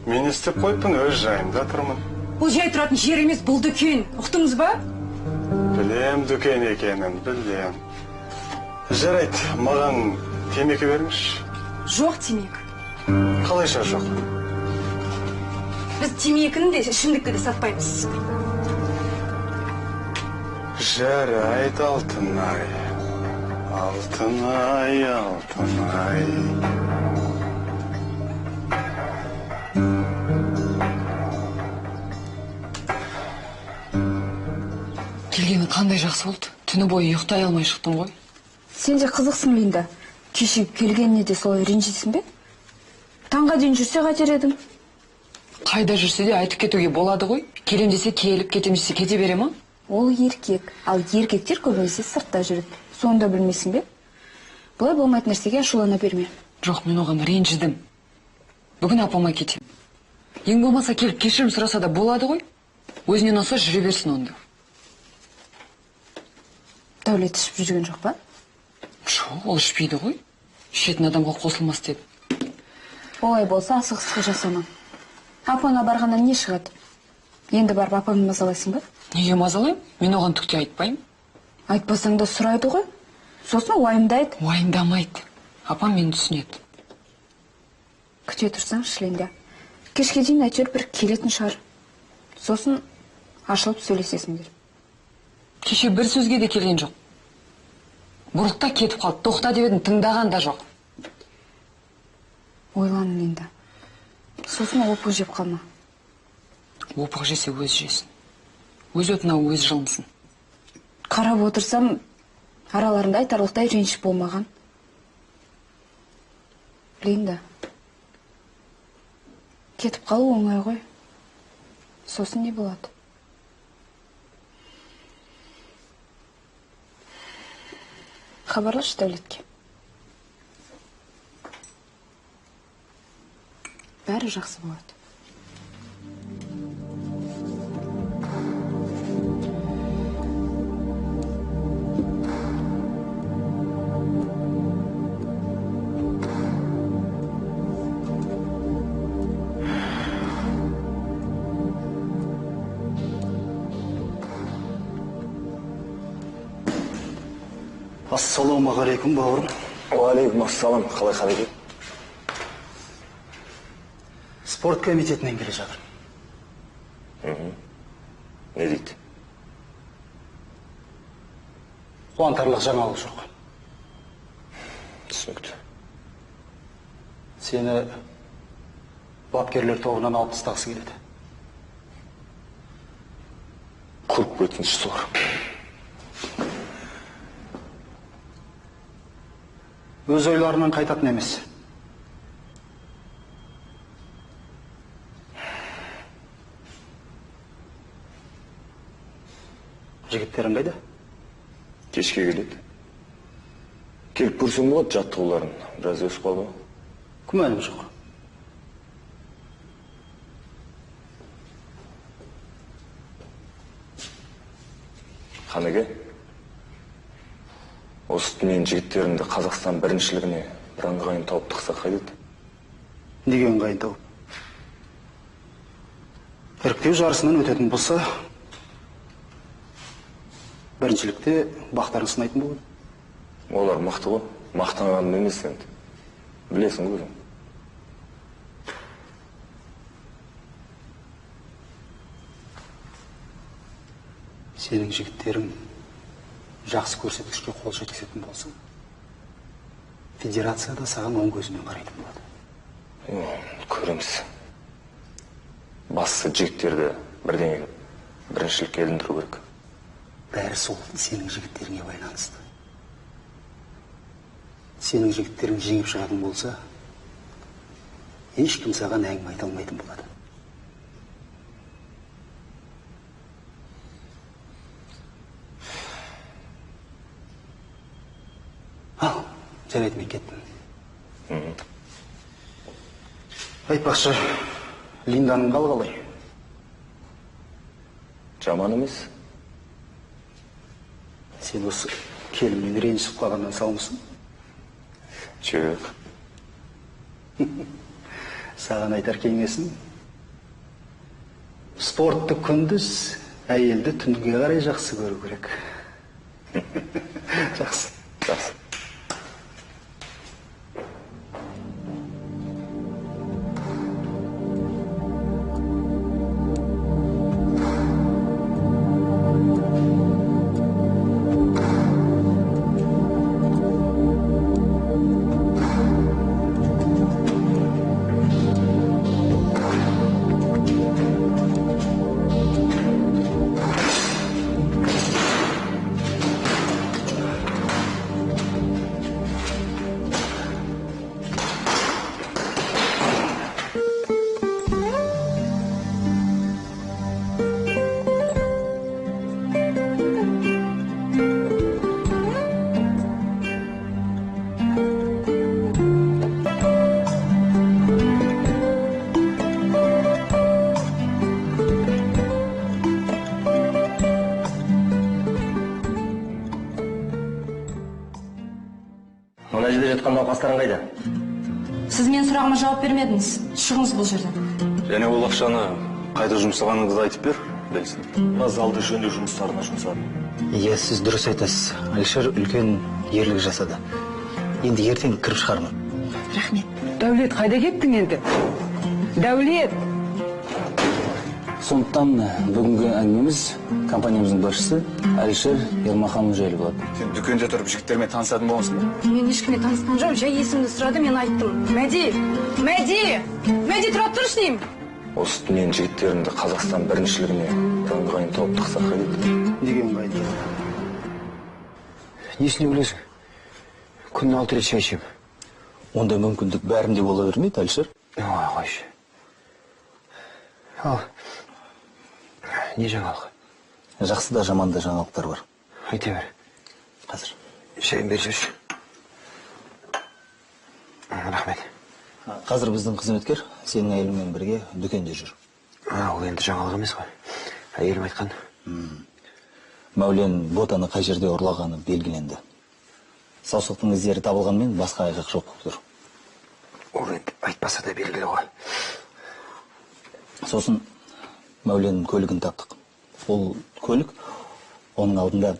[SPEAKER 3] Мен істеп қойыппын, өз жайымда тұрмын.
[SPEAKER 10] Бұл жай тұратын жер емес, бұл дүкен. Ұқтыңыз ба?
[SPEAKER 3] Білем дүкен екенін, білем. Жарайды, маған темекі беріңізші.
[SPEAKER 10] Жоқ темекі.
[SPEAKER 3] Қалайша жоқ?
[SPEAKER 10] Біз темекіні де, ішімдікті де сатпаймыз.
[SPEAKER 3] Жарайды, Алтынай. Алтынай, Алтынай.
[SPEAKER 16] Келгені қандай жақсы болды. Түні бойы ұйықтай алмай шықтым ғой.
[SPEAKER 7] Сен де қызықсың, Линда. Кешігіп келгеніне де солай ренжисің бе? Таңға дейін жүрсе қайтер едің.
[SPEAKER 16] Қайда жүрсе де айтып кетуге болады ғой. Келем десе келіп, кетем десе кете бере ма?
[SPEAKER 7] Ол еркек. Ал еркектер көбінесе сыртта жүреді. Соны да білмейсің бе? Бұлай болмайтын нәрсеге ашулана берме.
[SPEAKER 16] Жоқ, мен оған ренжідім. Бүгін апама кетем. Ең болмаса келіп кешірім сұраса да болады ғой. Өзіне ұнаса жүре берсін онда.
[SPEAKER 7] Дәулет ішіп жүрген жоқ па?
[SPEAKER 16] Жоқ, ол ішпейді ғой. Ішетін адамға қосылмас деді.
[SPEAKER 7] Олай болса асығыстық жасама. Апаңа барғаннан не шығады? Енді барып апаңды мазалайсың ба?
[SPEAKER 16] Неге мазалаймын? Мен оған түк те айтпаймын.
[SPEAKER 7] Айтпасаң да сұрайды ғой. Сосын уайымдайды.
[SPEAKER 16] Уайымдамайды. Апам мені түсінеді.
[SPEAKER 7] Күте тұрсаңшы, Линда. Кешке дейін әйтеуір бір келетін шығар. Сосын ашылып сөйлесесіңдер.
[SPEAKER 16] Кеше бір сөзге де келген жоқ. Бұрылды да кетіп қалды. Тоқта деп едім, тыңдаған да жоқ.
[SPEAKER 7] Ойлан, Линда. Сосын опық жеп қалма.
[SPEAKER 16] Опық жесе өзі жесін. Өз отына өзі жылынсын.
[SPEAKER 7] Қарап отырсам, араларында айтарлықтай реніш болмаған. Линда, кетіп қалу оңай ғой. Сосын не болады? Хабарласшы Дәулетке. Бәрі жақсы болады.
[SPEAKER 3] Ассалаумағалейкум, бауырым.
[SPEAKER 5] Уағалейкум ассалам. Қалай Қанеке?
[SPEAKER 3] Спорт комитетінен келе жатырмын.
[SPEAKER 12] Не дейді?
[SPEAKER 3] Қуантарлық жаңалық жоқ.
[SPEAKER 12] Түсінікті.
[SPEAKER 3] Сені бапкерлер тобынан алып тастағысы келеді.
[SPEAKER 12] Құрып кетсінші солар.
[SPEAKER 3] Өз ойларынан қайтатын емес. Жігіттерің қайда?
[SPEAKER 12] Кешке келеді. Келіп көрсең болады жаттығуларын. Біраз өсіп қалды ма?
[SPEAKER 3] Күмәнім жоқ.
[SPEAKER 12] Қанеке, осы мен жігіттерімді Қазақстан біріншілігіне бір ыңғайын тауып тықсақ қайтеді?
[SPEAKER 3] Неге ыңғайын тауып? Іріктеу жарысынан өтетін болса, біріншілікте бақтарын сынайтын болады.
[SPEAKER 12] Олар мықты ғой, мақтанғаным емес енді. Білесің ғой өзің.
[SPEAKER 3] Сенің жігіттерің жақсы көрсеткішке қол жеткізетін болса, федерацияда саған оң көзімен қарайтын болады.
[SPEAKER 12] Көреміз. Бастысы жігіттерді бірдеңе біріншілікке іліндіру керек.
[SPEAKER 3] Бәрі сол сенің жігіттеріңе байланысты. Сенің жігіттерің жеңіп шығатын болса, ешкім саған әңгіме айта алмайтын болады. Ал, жарайды, мен кеттім. Айтпақшы, Линданың қалы қалай?
[SPEAKER 12] Жаман емес.
[SPEAKER 3] Сен осы келінмен ренжісіп қалғаннан саумысың?
[SPEAKER 12] Жоқ.
[SPEAKER 3] Саған айтар кеңесім, спортты күндіз, әйелді түнге қарай жақсы көру керек. Жақсы.
[SPEAKER 12] Жақсы.
[SPEAKER 6] Науқастарың қайда?
[SPEAKER 7] Сіз менің сұрағыма жауап бермедіңіз. Шығыңыз бұл жерден.
[SPEAKER 11] Және ол ақшаны қайда жұмсағаныңызды айтып бер, білсін.
[SPEAKER 12] Мына залды жөндеу жұмыстарына жұмсадым.
[SPEAKER 2] Иә, сіз дұрыс айтасыз. Әлішер үлкен ерлік жасады. Енді ертең кіріп шығармын.
[SPEAKER 7] Рахмет.
[SPEAKER 16] Дәулет, қайда кеттің енді? Дәулет!
[SPEAKER 2] Сондықтан бүгінгі әңгімеміз компаниямыздың басшысы Әлішер Ермаханұлы жайлы болады.
[SPEAKER 5] Сен дүкенде тұрып жігіттермен танысатын боласың ба?
[SPEAKER 1] Мен ешкіммен танысқан жоқпын, жай есімді сұрады, мен айттым. Мәди! Мәди! Мәди, тұра тұршы деймін!
[SPEAKER 12] Осы мен жігіттерімді Қазақстан біріншілігіне ыңғайын тауып тықсақ қайтеді?
[SPEAKER 3] Неге ыңғайын?
[SPEAKER 15] Несіне білесің? Күніне 6 рет шай ішемін.
[SPEAKER 2] Ондай мүмкіндік бәрінде бола бермейді, Әлішер.
[SPEAKER 15] Ой, қойшы. Ал, не жаңалық?
[SPEAKER 2] Жақсы да жаман да жаңалықтар бар.
[SPEAKER 15] Айта бер.
[SPEAKER 2] Қазір.
[SPEAKER 15] Шайын беріп жіберші. Рахмет.
[SPEAKER 2] Қазір біздің қызметкер сенің әйеліңмен бірге дүкенде жүр.
[SPEAKER 15] Ол енді жаңалық емес қой. Әйелім айтқан.
[SPEAKER 2] Мәулен ботаны қай жерде ұрлағаны белгіленді. Саусақтың іздері табылғанмен басқа айғақ жоқ болып тұр.
[SPEAKER 15] Ол енді айтпаса да белгілі ғой.
[SPEAKER 2] Сосын Мәуленнің көлігін таптық. Ол көлік оның алдында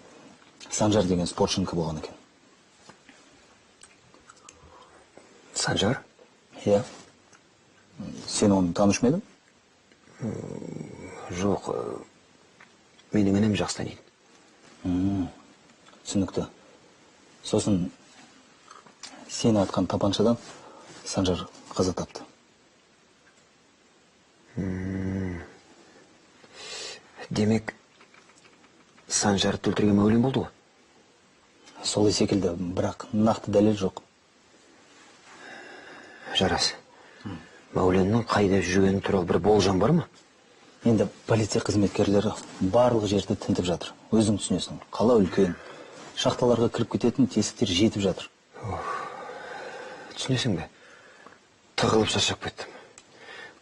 [SPEAKER 2] Санжар деген спортшынікі болған екен.
[SPEAKER 15] Санжар?
[SPEAKER 2] Иә. Сен оны танушы ма едің?
[SPEAKER 15] Жоқ, менің інім жақсы таниды.
[SPEAKER 2] Түсінікті. Сосын сені атқан тапаншадан Санжар қаза тапты.
[SPEAKER 15] Демек, Санжарды өлтірген Мәулен болды ғой?
[SPEAKER 2] Солай секілді, бірақ нақты дәлел жоқ.
[SPEAKER 15] Жарас, Мәуленнің қайда жүргені туралы бір болжам бар ма?
[SPEAKER 2] Енді полиция қызметкерлері барлық жерді тінтіп жатыр. Өзің түсінесің, қала үлкен, шахталарға кіріп кететін тесіктер жетіп жатыр.
[SPEAKER 15] Түсінесің бе? Тығылып шаршап кеттім.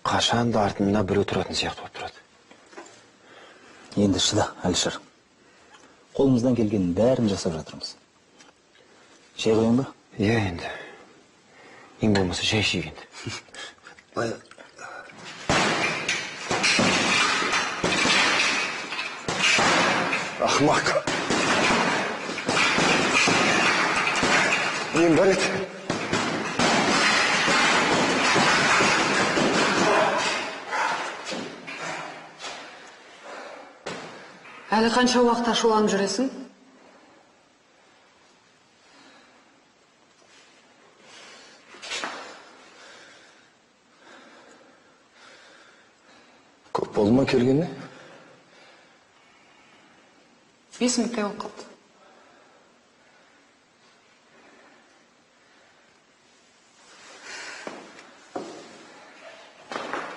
[SPEAKER 15] Қашан да артымда біреу тұратын сияқты болып тұрады.
[SPEAKER 2] Енді шыда, Әлішер. Қолымыздан келгеннің бәрін жасап жатырмыз. Шай қояйын ба?
[SPEAKER 15] Иә, енді. Ең болмаса шай ішейік енді.
[SPEAKER 11] Ақымақ. Нем бар еді?
[SPEAKER 16] Әлі қанша уақыт ашуланып жүресің?
[SPEAKER 11] Көп болды ма келгеніне?
[SPEAKER 16] 5 минуттай болып қалды.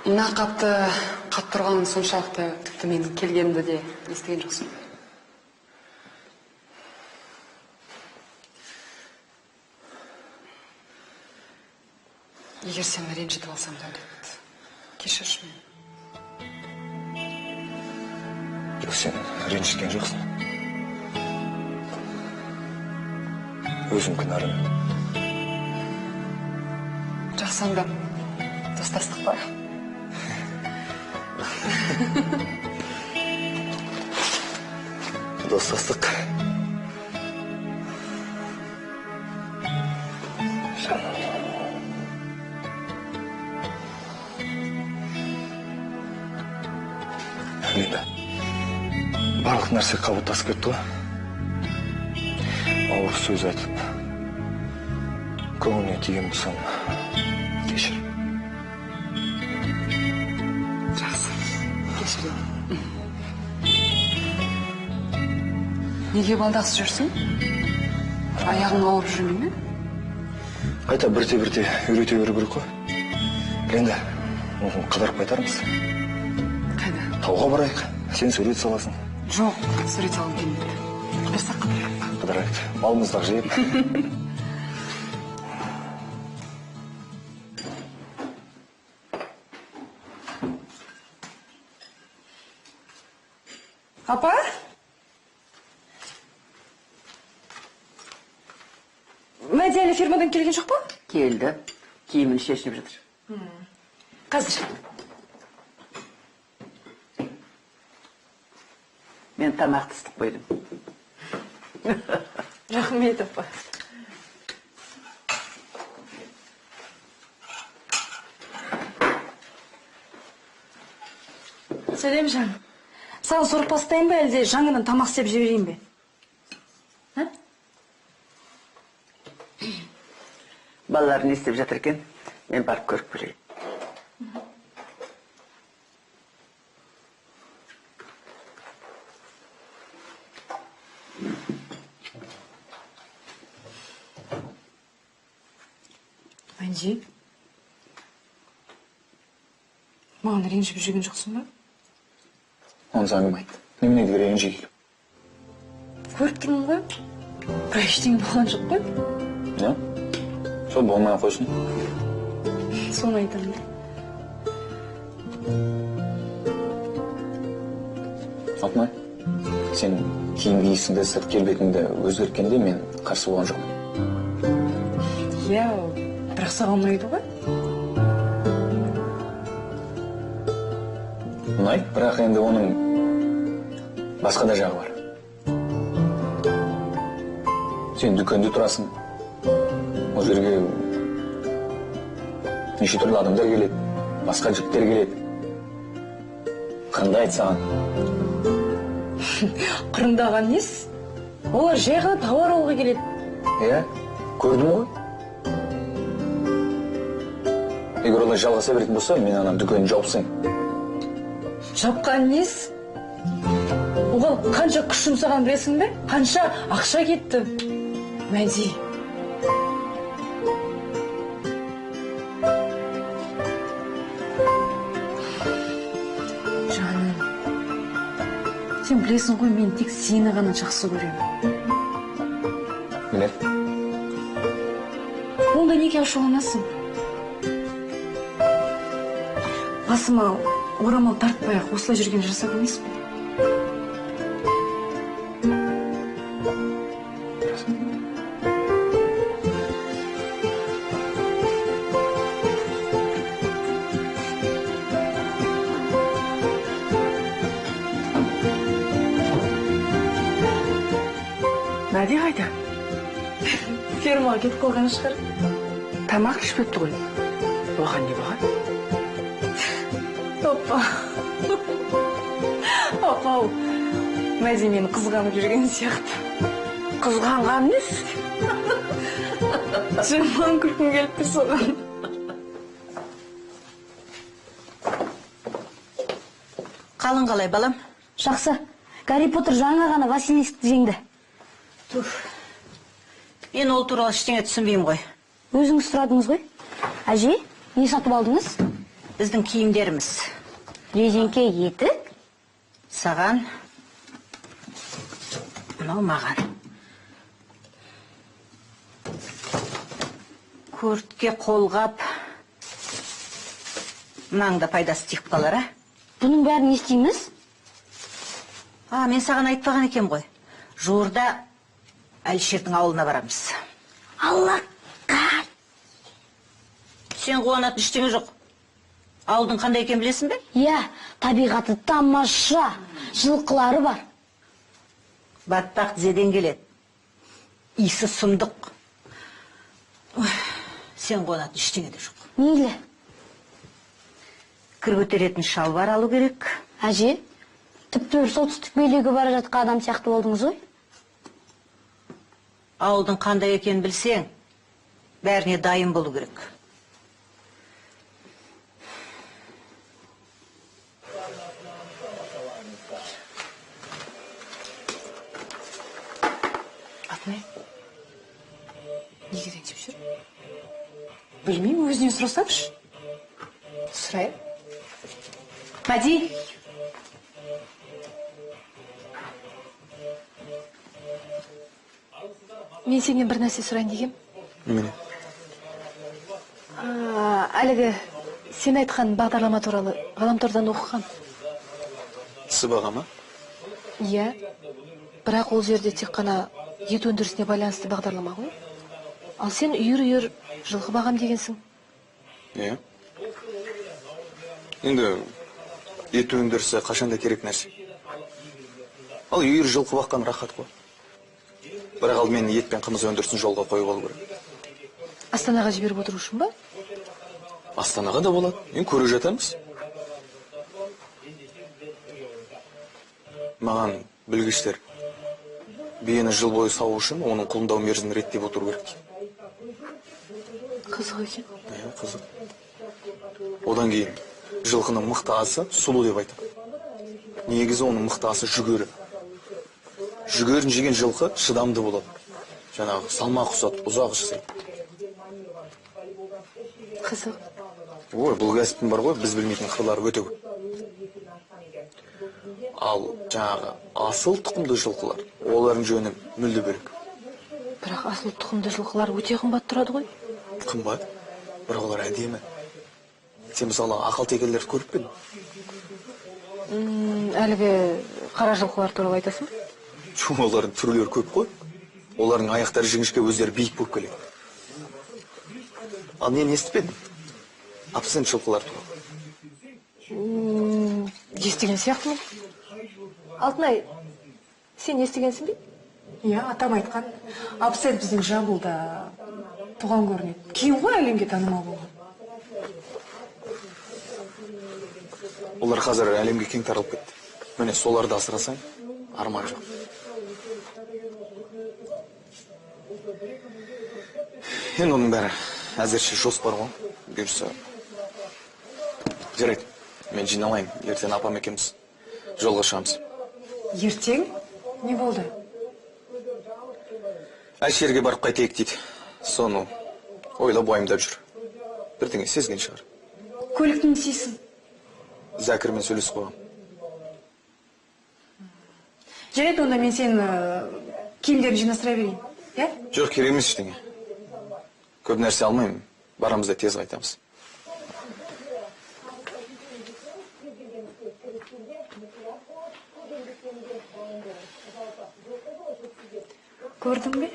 [SPEAKER 16] Мына қапты қатты тұрғаның соншалықты, тіпті менің келгенімді де естіген жоқсың. Егер сені ренжітіп алсам, Дәулет, кешірші мені.
[SPEAKER 11] Жоқ, сен ренжіткен жоқсың. Өзім кінәлімін.
[SPEAKER 16] Жақсы, онда достастық па?
[SPEAKER 11] Достастық. Енді барлық нәрсе қабылдасып кетті ғой. Ауыр сөз айтып, көңіліне тиген болсам, кешір.
[SPEAKER 16] Жақсы, кешіремін. Неге балдақсыз жүрсің? Аяғың ауырып жүрмей ме?
[SPEAKER 11] Қайта бірте-бірте үйрете беру керек қой. Енді мүмкін қыдырып қайтармыз.
[SPEAKER 16] Қайда?
[SPEAKER 11] Тауға барайық. Сен сурет саласың.
[SPEAKER 16] Жоқ, сурет салғым келмейді. Қыдырсақ қыдырайық.
[SPEAKER 11] Қыдырайық. Балмұздақ жеп.
[SPEAKER 16] Апа? Мәди әлі фирмадан келген жоқ па?
[SPEAKER 4] Келді. Киімін шешініп жатыр.
[SPEAKER 7] Қазір.
[SPEAKER 4] Мен тамақты ысытып қойдым.
[SPEAKER 7] Рахмет, апа. Сәлем, жан. Саған сорпа ысытайын ба, әлде жаңадан тамақ істеп жіберейін бе?
[SPEAKER 4] Балалар не істеп жатыр екен? Мен барып көріп келейін.
[SPEAKER 7] Мәнди, маған ренжіп жүрген жоқсың ба?
[SPEAKER 5] Оны саған кім айтты? Неменеге ренжиді?
[SPEAKER 7] Көріп тұрмын ғой. Бірақ ештеңе болған жоқ қой.
[SPEAKER 5] Иә? Сол болмай қойсын.
[SPEAKER 7] Соны айтамын да.
[SPEAKER 5] Алтынай, сен киім киісіңді, сырт келбетіңді өзгерткенде мен қарсы болған жоқпын.
[SPEAKER 7] Иә, бірақ саған ұнайды ғой.
[SPEAKER 5] Ұнайды, бірақ енді оның басқа да жағы бар. Сен дүкенде тұрасың, ол жерге неше түрлі адамдар келеді, басқа жігіттер келеді. Қырындайды саған.
[SPEAKER 7] Қырындаған несі? Олар жай ғана тауар алуға келеді.
[SPEAKER 5] Иә, көрдім ғой. Егер олай жалғаса беретін болса, мен ана дүкенін жауып тастаймын.
[SPEAKER 7] Жапқан несі? Оған қанша күш жұмсаған білесің бе? Қанша ақша кетті? Мәди. Жаным, сен білесің ғой, мен тек сені ғана жақсы көремін.
[SPEAKER 5] Білем.
[SPEAKER 7] Онда неге ашуланасың? Басыма орамал тартпай-ақ осылай жүрген жасап емес пе?
[SPEAKER 16] Мәди қайда?
[SPEAKER 7] Фермаға кетіп қалған шығар.
[SPEAKER 16] Тамақ ішпепті ғой. Оған не болған?
[SPEAKER 7] Опа. Опа-ау. Мәди мені қызғанып жүрген сияқты.
[SPEAKER 9] Қызғанған несі?
[SPEAKER 7] Жаман күлкім келіп тұр соған.
[SPEAKER 14] Қалың қалай, балам?
[SPEAKER 1] Жақсы. Гарри Поттер жаңа ғана Василискті жеңді.
[SPEAKER 14] Туф. Мен ол туралы ештеңе түсінбеймін ғой.
[SPEAKER 1] Өзіңіз сұрадыңыз ғой. Әже, не сатып алдыңыз?
[SPEAKER 14] Біздің киімдеріміз.
[SPEAKER 1] Резеңке етік?
[SPEAKER 14] Саған, мынау маған. Көртке қолғап, мынаның да пайдасы тиіп қалар, а?
[SPEAKER 1] Бұның бәрін не істейміз?
[SPEAKER 14] А, мен саған айтпаған екем ғой. Жуырда Әлішердің ауылына барамыз.
[SPEAKER 1] Алла!
[SPEAKER 14] Сен қуанатын ештеңе жоқ. Ауылдың қандай екенін білесің бе?
[SPEAKER 1] Иә, табиғаты тамаша, жылқылары бар.
[SPEAKER 14] Батпақ тізеден келеді. Иісі сұмдық. Ой, сен қуанатын ештеңе де жоқ.
[SPEAKER 1] Мейлі.
[SPEAKER 14] Кір көтеретін шалбар алу керек.
[SPEAKER 1] Әже, тіпті бір солтүстік бөлегі бара жатқан адам сияқты болдыңыз ғой.
[SPEAKER 14] Ауылдың қандай екенін білсең, бәріне дайын болу керек.
[SPEAKER 7] Алтынай, неге ренжіп жүр? Білмеймін, өзінен сұрасаңшы. Сұрайын. Мәди! Мен сенен бір нәрсе сұрайын дегем.
[SPEAKER 5] Немене?
[SPEAKER 7] Әлгі сен айтқан бағдарлама туралы ғаламтордан оқыған.
[SPEAKER 5] Сыбаға ма?
[SPEAKER 7] Иә. Бірақ ол жерде тек қана ет өндірісіне байланысты бағдарлама ғой. Ал сен үйір-үйір жылқы бағам дегенсің.
[SPEAKER 5] Иә. Енді ет өндірісі қашанда керек нәрсе. Ал үйір жылқы баққан рахат қой. Бірақ алдымен ет пен қымыз өндірісін жолға қойып алу керек.
[SPEAKER 7] Астанаға жіберіп отыру үшін ба?
[SPEAKER 5] Астанаға да болады. Енді көре жатармыз. Маған білгіштер биені жыл бойы сауу үшін оның құлындау мерзімін реттеп отыру керек дейді.
[SPEAKER 7] Қызық екен.
[SPEAKER 5] Иә, қызық. Одан кейін жылқының мықты асы сұлу деп айтады. Негізі оның мықты асы жүгері. Жүгерін жеген жылқы шыдамды болады. Жаңағы салмақ ұсады, ұзақ жасайды.
[SPEAKER 7] Қызық.
[SPEAKER 5] Ой, бұл кәсіптің бар ғой, біз білмейтін қырлары өте көп. Ал жаңағы асыл тұқымды жылқылар, олардың жөні мүлде бөлек.
[SPEAKER 19] Асыл тұқымды жылқылар өте қымбат тұрады ғой.
[SPEAKER 5] Қымбат, бірақ олар әдемі. Сен мысалы ақалтекелерді көріп пе едің?
[SPEAKER 19] Әлгі қара жылқылар туралы айтасың ба?
[SPEAKER 5] Жоқ, олардың түрлері көп қой. Олардың аяқтары жіңішке, өздері биік болып келеді. Ал нені естіп пе едің? Абсент жылқылар туралы.
[SPEAKER 19] Естіген сияқтымын. Алтынай, сен естігенсің бе? Иә, атам айтқан. Абсент біздің Жамбылда туған көрінеді. Кейін ғой әлемге танымал болған.
[SPEAKER 5] Олар қазір әлемге кең таралып кетті. Міне соларды асырасаң, арман жоқ. Енді оның бәрі әзірше жоспар ғой. Бұйырса. Жарайды, мен жиналайын. Ертең апам екеуміз жолға шығамыз.
[SPEAKER 19] Ертең? Не болды?
[SPEAKER 5] Әлішерге барып қайтайық дейді. Соны ойлап уайымдап жүр. Бірдеңе сезген шығар.
[SPEAKER 19] Көлікті не істейсің?
[SPEAKER 5] Зәкірмен сөйлесіп қойғам.
[SPEAKER 19] Жарайды, онда мен сенің киімдерін жинастыра берейін, иә?
[SPEAKER 5] Жоқ, керек емес ештеңе. Көп нәрсе алмаймын. Барамыз да тез қайтамыз.
[SPEAKER 19] Көрдің бе?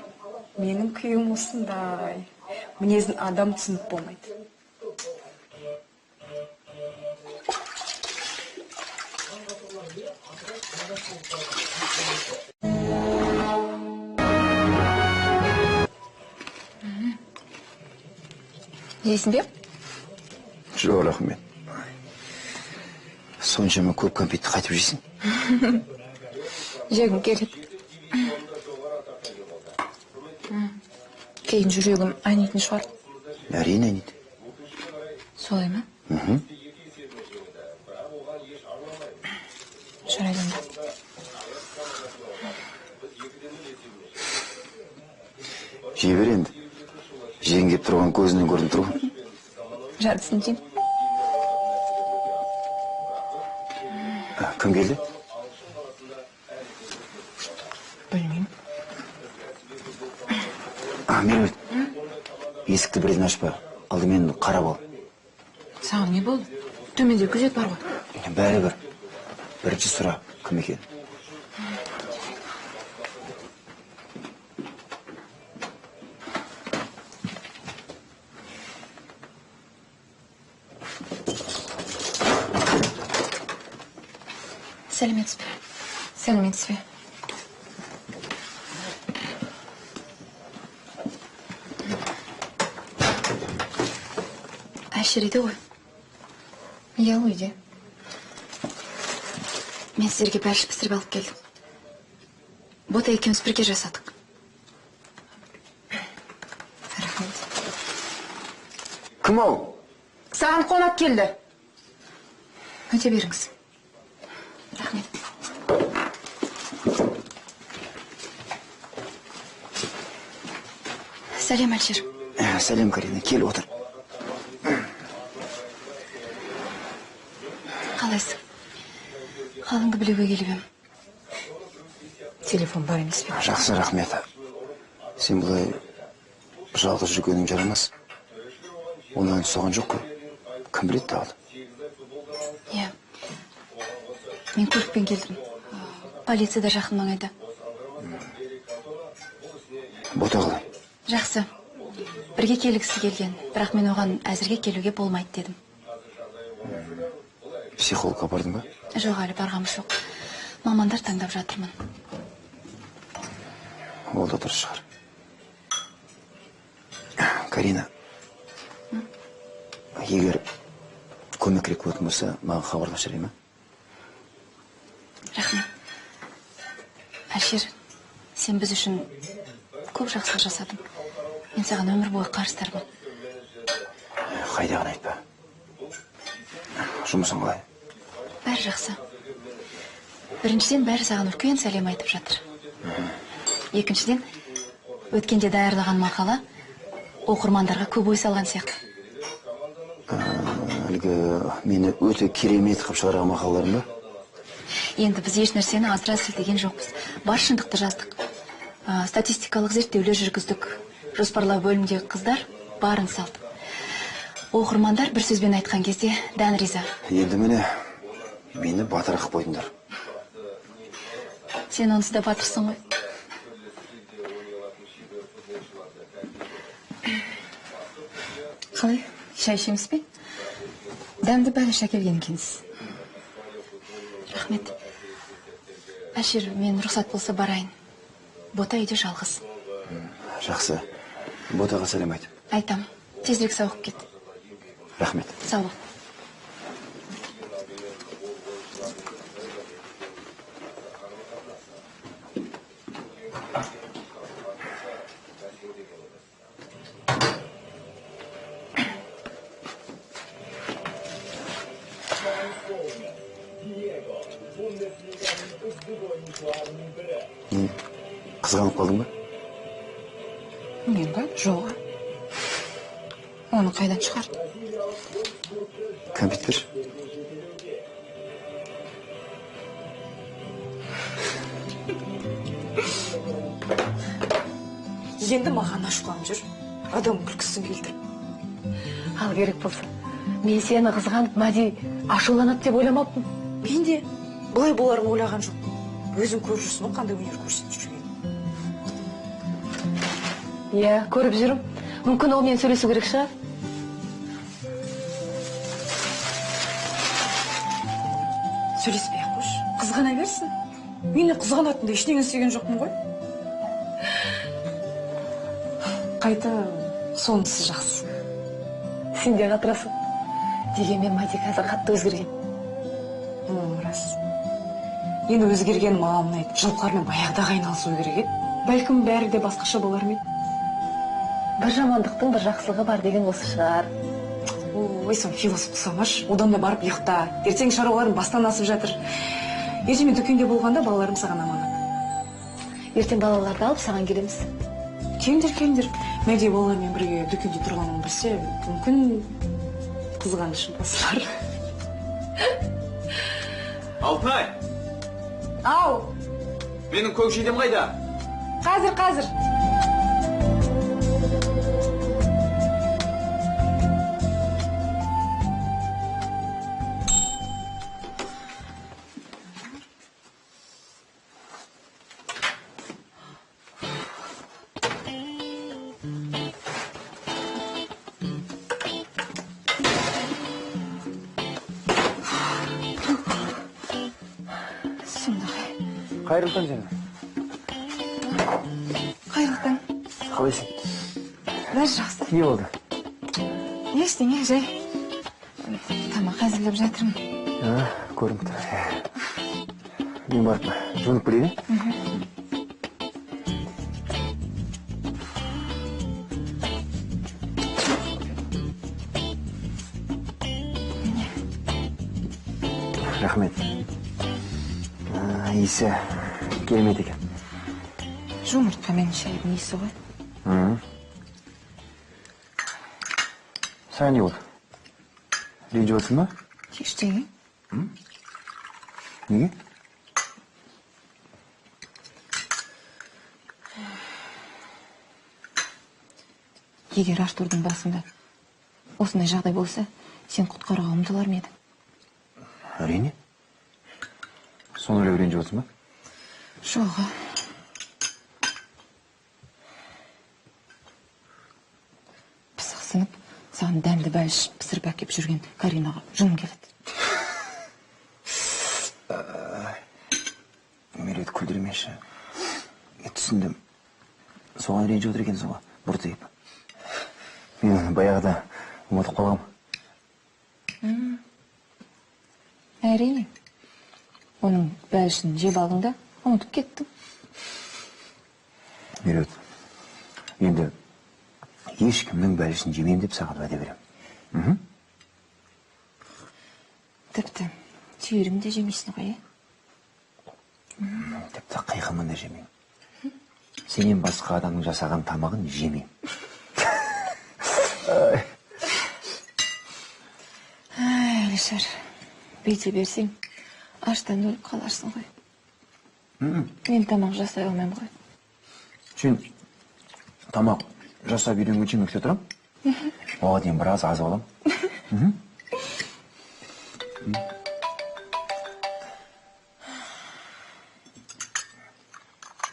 [SPEAKER 19] Менің күйеуім осындай. Мінезін адам түсініп болмайды.
[SPEAKER 7] Жейсің бе?
[SPEAKER 15] Жоқ, рахмет. Соншама көп кәмпитті қайтып жейсің?
[SPEAKER 7] Жегім келеді. Кейін жүрегім айнитын шығар.
[SPEAKER 15] Әрине айниды.
[SPEAKER 7] Солай ма? Жарайды онда.
[SPEAKER 15] Жей бер енді. Жегің кеп тұрған көзінен көрініп тұр ғой.
[SPEAKER 7] Жартысын жеймін.
[SPEAKER 15] Кім келді?
[SPEAKER 7] Білмеймін.
[SPEAKER 15] Меруерт, есікті бірден ашпа. Алдымен қарап ал.
[SPEAKER 7] Саған не болды? Төменде күзет бар ғой.
[SPEAKER 15] Бәрібір. Бірінші сұра, кім екен?
[SPEAKER 7] Сәлеметсіз бе? Сәлеметсіз бе? Әлішер үйде ғой? Иә, ол үйде. Мен сіздерге бәліш пісіріп алып келдім. Бота екеуміз бірге жасадық. Рахмет.
[SPEAKER 15] Кім ол?
[SPEAKER 19] Саған қонақ келді.
[SPEAKER 7] Өте беріңіз. Рахмет. Сәлем, Әлішер.
[SPEAKER 15] Сәлем, Карина. Кел, отыр.
[SPEAKER 7] Қалайсың? Қалыңды білуге келіп ем.
[SPEAKER 19] Телефон бар емес пе?
[SPEAKER 15] Жақсы, рахмет. Сен бұлай жалғыз жүргенің жарамас. Онан соған жоқ қой. Кім біледі тағы да?
[SPEAKER 7] Иә. Мен көлікпен келдім. Полиция да жақын маңайда.
[SPEAKER 15] Бота қалай?
[SPEAKER 7] Жақсы. Бірге келгісі келген, бірақ мен оған әзірге келуге болмайды дедім.
[SPEAKER 15] Психологқа бардың ба?
[SPEAKER 7] Жоқ, әлі барғам жоқ. Мамандар таңдап жатырмын.
[SPEAKER 15] Ол да дұрыс шығар. Карина, егер көмек керек болатын болса, маған хабарласа бере ме?
[SPEAKER 7] Рахмет. Әлішер, сен біз үшін көп жақсылық жасадың. Мен саған өмір бойы қарыздармын.
[SPEAKER 15] Қайдағыны айтпа. Жұмысың қалай?
[SPEAKER 7] Бәрі жақсы. Біріншіден, бәрі саған үлкен сәлем айтып жатыр. Екіншіден, өткенде даярлаған мақала оқырмандарға көп ой салған сияқты.
[SPEAKER 15] Әлгі мені өте керемет қып шығарған мақалаларым ба?
[SPEAKER 7] Енді біз еш нәрсені асыра сілтеген жоқпыз. Бар шындықты жаздық. Статистикалық зерттеулер жүргіздік. Жоспарлау бөлімдегі қыздар барын салды. Оқырмандар бір сөзбен айтқан кезде дән риза.
[SPEAKER 15] Енді міне мені батыр қып қойдыңдар.
[SPEAKER 7] Сен онсыз да батырсың ғой.
[SPEAKER 20] Қалай, шай ішеміз бе? Дәмді бәліш әкелген екенсіз.
[SPEAKER 7] Рахмет. Әшір, мен рұқсат болса барайын. Бота үйде жалғыз.
[SPEAKER 15] Жақсы. Ботаға сәлем айт.
[SPEAKER 7] Айтам. Тезірек сауығып кет.
[SPEAKER 15] Рахмет.
[SPEAKER 7] Сау бол.
[SPEAKER 15] Не, қызғанып қалдың ба?
[SPEAKER 20] Мен ба? Жоқ. Оны қайдан шығардың?
[SPEAKER 15] Кәмпит берші.
[SPEAKER 19] Енді маған ашуланып жүр. Адам күлкісін келтіріп.
[SPEAKER 1] Ал керек болса, мен сені қызғанып, Мәди ашуланады деп ойламаппын.
[SPEAKER 19] Мен де бұлай боларын ойлаған жоқпын. Өзің көріп жүрсің ғой, қандай өнер көрсетіп жүргенін.
[SPEAKER 1] Иә, көріп жүрмін. Мүмкін ол мен сөйлесу керек шығар.
[SPEAKER 19] Сөйлеспей ақ қойшы. Қызғана берсін. Мені қызғанатындай ештеңе істеген жоқпын ғой. Қайта сонысы жақсы.
[SPEAKER 1] Сен де қатырасың. Дегенмен Мәди қазір қатты өзгерген.
[SPEAKER 19] Рас. Енді өзгерген маған ұнайды. Жылқылармен баяғыдағы айналысу керек еді. Бәлкім бәрі де басқаша болар ма еді?
[SPEAKER 1] Бір жамандықтың бір жақсылығы бар деген осы шығар.
[SPEAKER 19] Ой, сен философ ұқсамашы. Одан да барып ұйықта. Ертең шаруаларым бастан асып жатыр. Ертең мен дүкенде болғанда балаларым саған аманат.
[SPEAKER 1] Ертең балаларды алып саған келеміз.
[SPEAKER 19] Келіңдер, келіңдер. Мәди балалармен бірге дүкенде тұрғанын білсе, мүмкін қызғанышы басылар.
[SPEAKER 21] Алтынай!
[SPEAKER 19] Ау!
[SPEAKER 21] Менің көк жейдем қайда?
[SPEAKER 19] Қазір, қазір.
[SPEAKER 2] Қайырлы таң, жаным.
[SPEAKER 20] Қайырлы таң.
[SPEAKER 2] Қалайсың?
[SPEAKER 20] Бәрі жақсы.
[SPEAKER 2] Не болды?
[SPEAKER 20] Ештеңе, жай. Тамақ әзірлеп жатырмын.
[SPEAKER 2] Көрініп тұр. Мен барып жуынып келейін. Рахмет. Иісі керемет екен.
[SPEAKER 20] Жұмыртқа мен шайдың иісі ғой.
[SPEAKER 2] Саған не болды? Ренжіп отырсың ба?
[SPEAKER 20] Ештеңе.
[SPEAKER 2] Неге?
[SPEAKER 20] Егер Артурдың басында осындай жағдай болса, сен құтқаруға ұмтылар ма едің?
[SPEAKER 2] Әрине. Соны ойлап ренжіп отырсың ба?
[SPEAKER 20] Жоқ. Пысықсынып, саған дәмді бәліш пісіріп әкеп жүрген Каринаға жыным келеді.
[SPEAKER 15] Меруерт, күлдірмеші. Түсіндім. Соған ренжіп отыр екенсің ғой, бұртиып. Мен оны баяғыда ұмытып қалғам.
[SPEAKER 20] Әрине. Оның бәлішін жеп алдың да ұмытып кеттің.
[SPEAKER 15] Меруерт, енді ешкімнің бәлішін жемеймін деп саған уәде беремін.
[SPEAKER 20] Тіпті түйірім де жемейсің ғой, е?
[SPEAKER 15] Тіпті қиқымын да жемеймін. Сенен басқа адамның жасаған тамағын жемеймін.
[SPEAKER 20] Ай, Әлішер, бүйте берсең, аштан өліп қаларсың ғой. Мен тамақ жасай алмаймын ғой.
[SPEAKER 15] Сен тамақ жасап үйренгенше мен күте тұрамын. Оған дейін біраз азып аламын.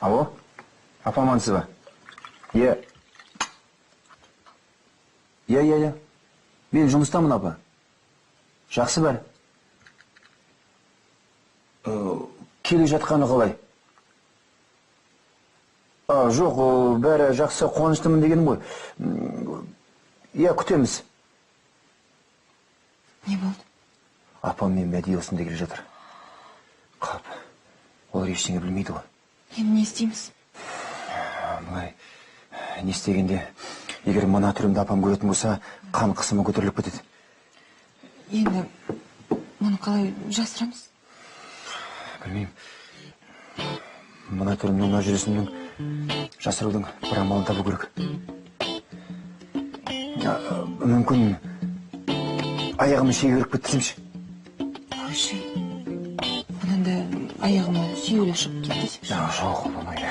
[SPEAKER 15] Алло, апа, амансыз ба? Иә. Иә, иә, иә. Мен жұмыстамын, апа. Жақсы бәрі. Келе жатқаны қалай? Жоқ, бәрі жақсы, қуаныштымын дегенім ғой. Иә, күтеміз.
[SPEAKER 20] Не болды?
[SPEAKER 15] Апам мен Мәди осында келе жатыр. Қап, олар ештеңе білмейді ғой.
[SPEAKER 20] Енді не істейміз?
[SPEAKER 15] Былай, не істегенде, егер мына түрімді апам көретін болса, қан қысымы көтеріліп кетеді.
[SPEAKER 20] Енді мұны қалай жасырамыз?
[SPEAKER 15] Білмеймін. Мына түрімнің, мына жүрісімнің жасырудың бір амалын табу керек. Мүмкін аяғыма шеге кіріп кетті десемші.
[SPEAKER 20] Қойшы, бұдан да аяғыма сүйеулі шығып кетті десемші.
[SPEAKER 15] Жоқ, болмайды.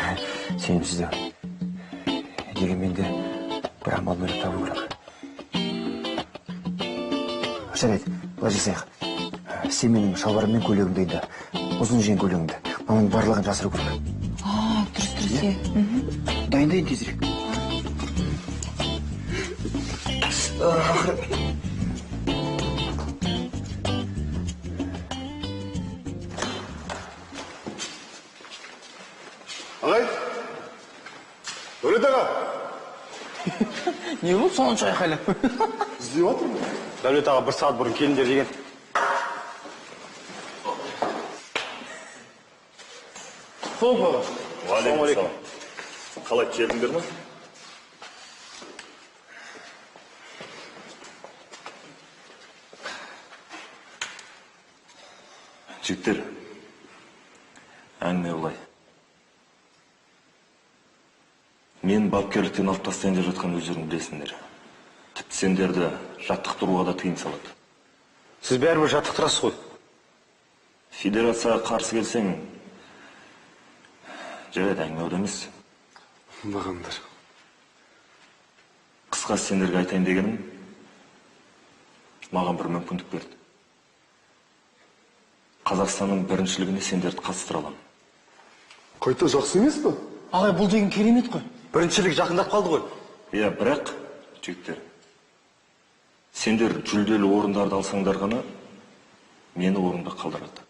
[SPEAKER 15] Сенімсіздеу. Дегенмен де бір амалын ойлап табу керек. Жарайды, былай жасайық. Сен менің шалбарым мен көйлегімді дайында. Ұзын жең көйлегімді. Мынаның барлығын жасыру керек.
[SPEAKER 20] Дұрыс, дұрыс, иә.
[SPEAKER 15] Дайындайын тезірек. Ақыры.
[SPEAKER 11] Ағай, Дәулет аға.
[SPEAKER 2] Не болды сонша айқайлап?
[SPEAKER 11] Іздеп жатырмын. Дәулет аға бір сағат бұрын келіңдер деген. Уағалейкум. Қалай, келдіңдер ме? Жігіттер, әңгіме былай. Мен бапкерліктен алып тастайын деп жатқан өздерің білесіңдер. Тіпті сендерді жаттықтыруға да тыйым салады.
[SPEAKER 3] Сіз бәрібір жаттықтырасыз ғой.
[SPEAKER 12] Федерацияға қарсы келсең, жарайды, әңгіме ода емес.
[SPEAKER 11] Бағандар.
[SPEAKER 12] Қысқасы сендерге айтайын дегенім, маған бір мүмкіндік берді. Қазақстанның біріншілігіне сендерді қатыстыра аламын.
[SPEAKER 11] Қайта жақсы емес пе?
[SPEAKER 2] Ағай, бұл деген керемет қой.
[SPEAKER 3] Біріншілік жақындап қалды ғой.
[SPEAKER 12] Иә, бірақ, жігіттер, сендер жүлделі орындарды алсаңдар ғана мені орында қалдырады.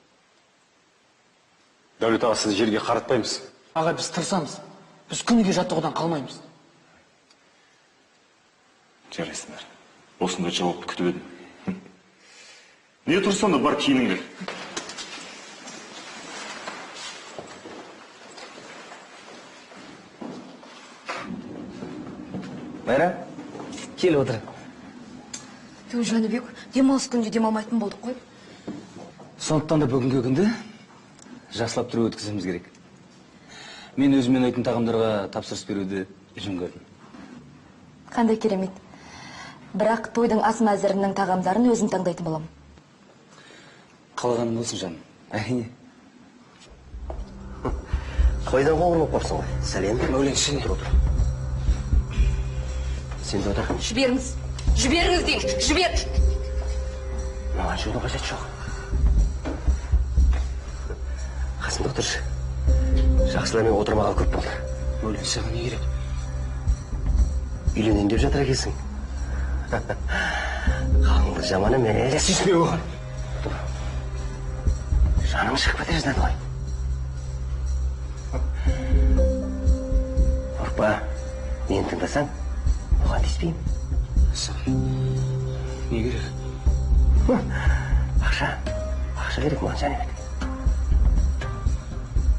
[SPEAKER 3] Дәулет аға, сізді жерге қаратпаймыз.
[SPEAKER 2] Аға, біз тырысамыз. Біз күніге жаттығудан қалмаймыз.
[SPEAKER 12] Жарайсыңдар. Осындай жауапты күтіп едім. Не тұрсаң да бар киініңдер.
[SPEAKER 6] Майра, кел отыр.
[SPEAKER 1] Ту, Жәнібек, демалыс күнде демалмайтын болдық қой.
[SPEAKER 2] Сондықтан да бүгінгі күнді жақсылап тұрып өткізуіміз керек. Мен өзіме ұнайтын тағамдарға тапсырыс беруді жөн көрдім.
[SPEAKER 1] Қандай керемет. Бірақ тойдың ас мәзірінің тағамдарын өзім таңдайтын боламын.
[SPEAKER 2] Қалағаның болсын, жаным. Әрине.
[SPEAKER 6] Қойдан қоңыр болып қалыпсың ғой. Сәлем.
[SPEAKER 2] Мәулен, шын.
[SPEAKER 6] Отыр. Сен де отыр.
[SPEAKER 1] Жіберіңіз. Жіберіңіз деймін. Жібер.
[SPEAKER 6] Маған жіберудің қажеті жоқ. Қасымда отыршы. Жақсылармен отырмаған көп болды.
[SPEAKER 2] Мәулен, саған не керек?
[SPEAKER 6] Үйленейін деп жатыр екенсің. Қалыңдық жаман емес.
[SPEAKER 2] Сүйіспе оған.
[SPEAKER 6] Жаның шығып кете жаздады ғой. Қорықпа, мені тыңдасаң, оған тиіспеймін.
[SPEAKER 2] Саған не керек?
[SPEAKER 6] Ақша, ақша керек маған, Жәнібек.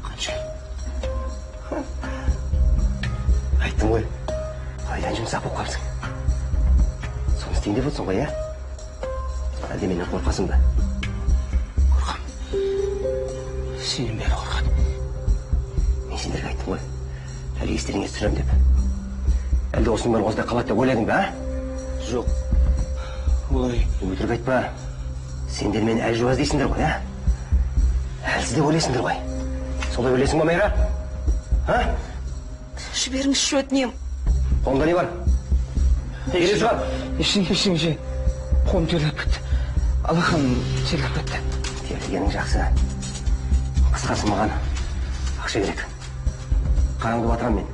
[SPEAKER 2] Қанша?
[SPEAKER 6] Айттым ғой, қайдан жұмсақ болып қалыпсың. Соны істейін деп отырсың ғой, иә? Әлде менен қорқасың ба?
[SPEAKER 2] Қорқам. Сенен бәрі қорқады.
[SPEAKER 6] Мен сендерге айттым ғой, әлі естеріңе түсіремін деп. Әлде осының бәрі осылай қалады деп ойладың ба, а?
[SPEAKER 2] Жоқ. Олай.
[SPEAKER 6] Өтірік айтпа. Сендер мені әлжуаз дейсіңдер ғой, а? Әлсіз деп ойлайсыңдар ғой. Солай ойлайсың ба, Майра? А?
[SPEAKER 7] Жіберіңізші, өтінем.
[SPEAKER 6] Қолыңда не бар? Керегі шығар.
[SPEAKER 2] Ештеңе. Қолым терлеп кетті. Алақаным терлеп кетті.
[SPEAKER 6] Терлегенің жақсы. Қысқасы маған ақша керек. Қараңды батырамын мен.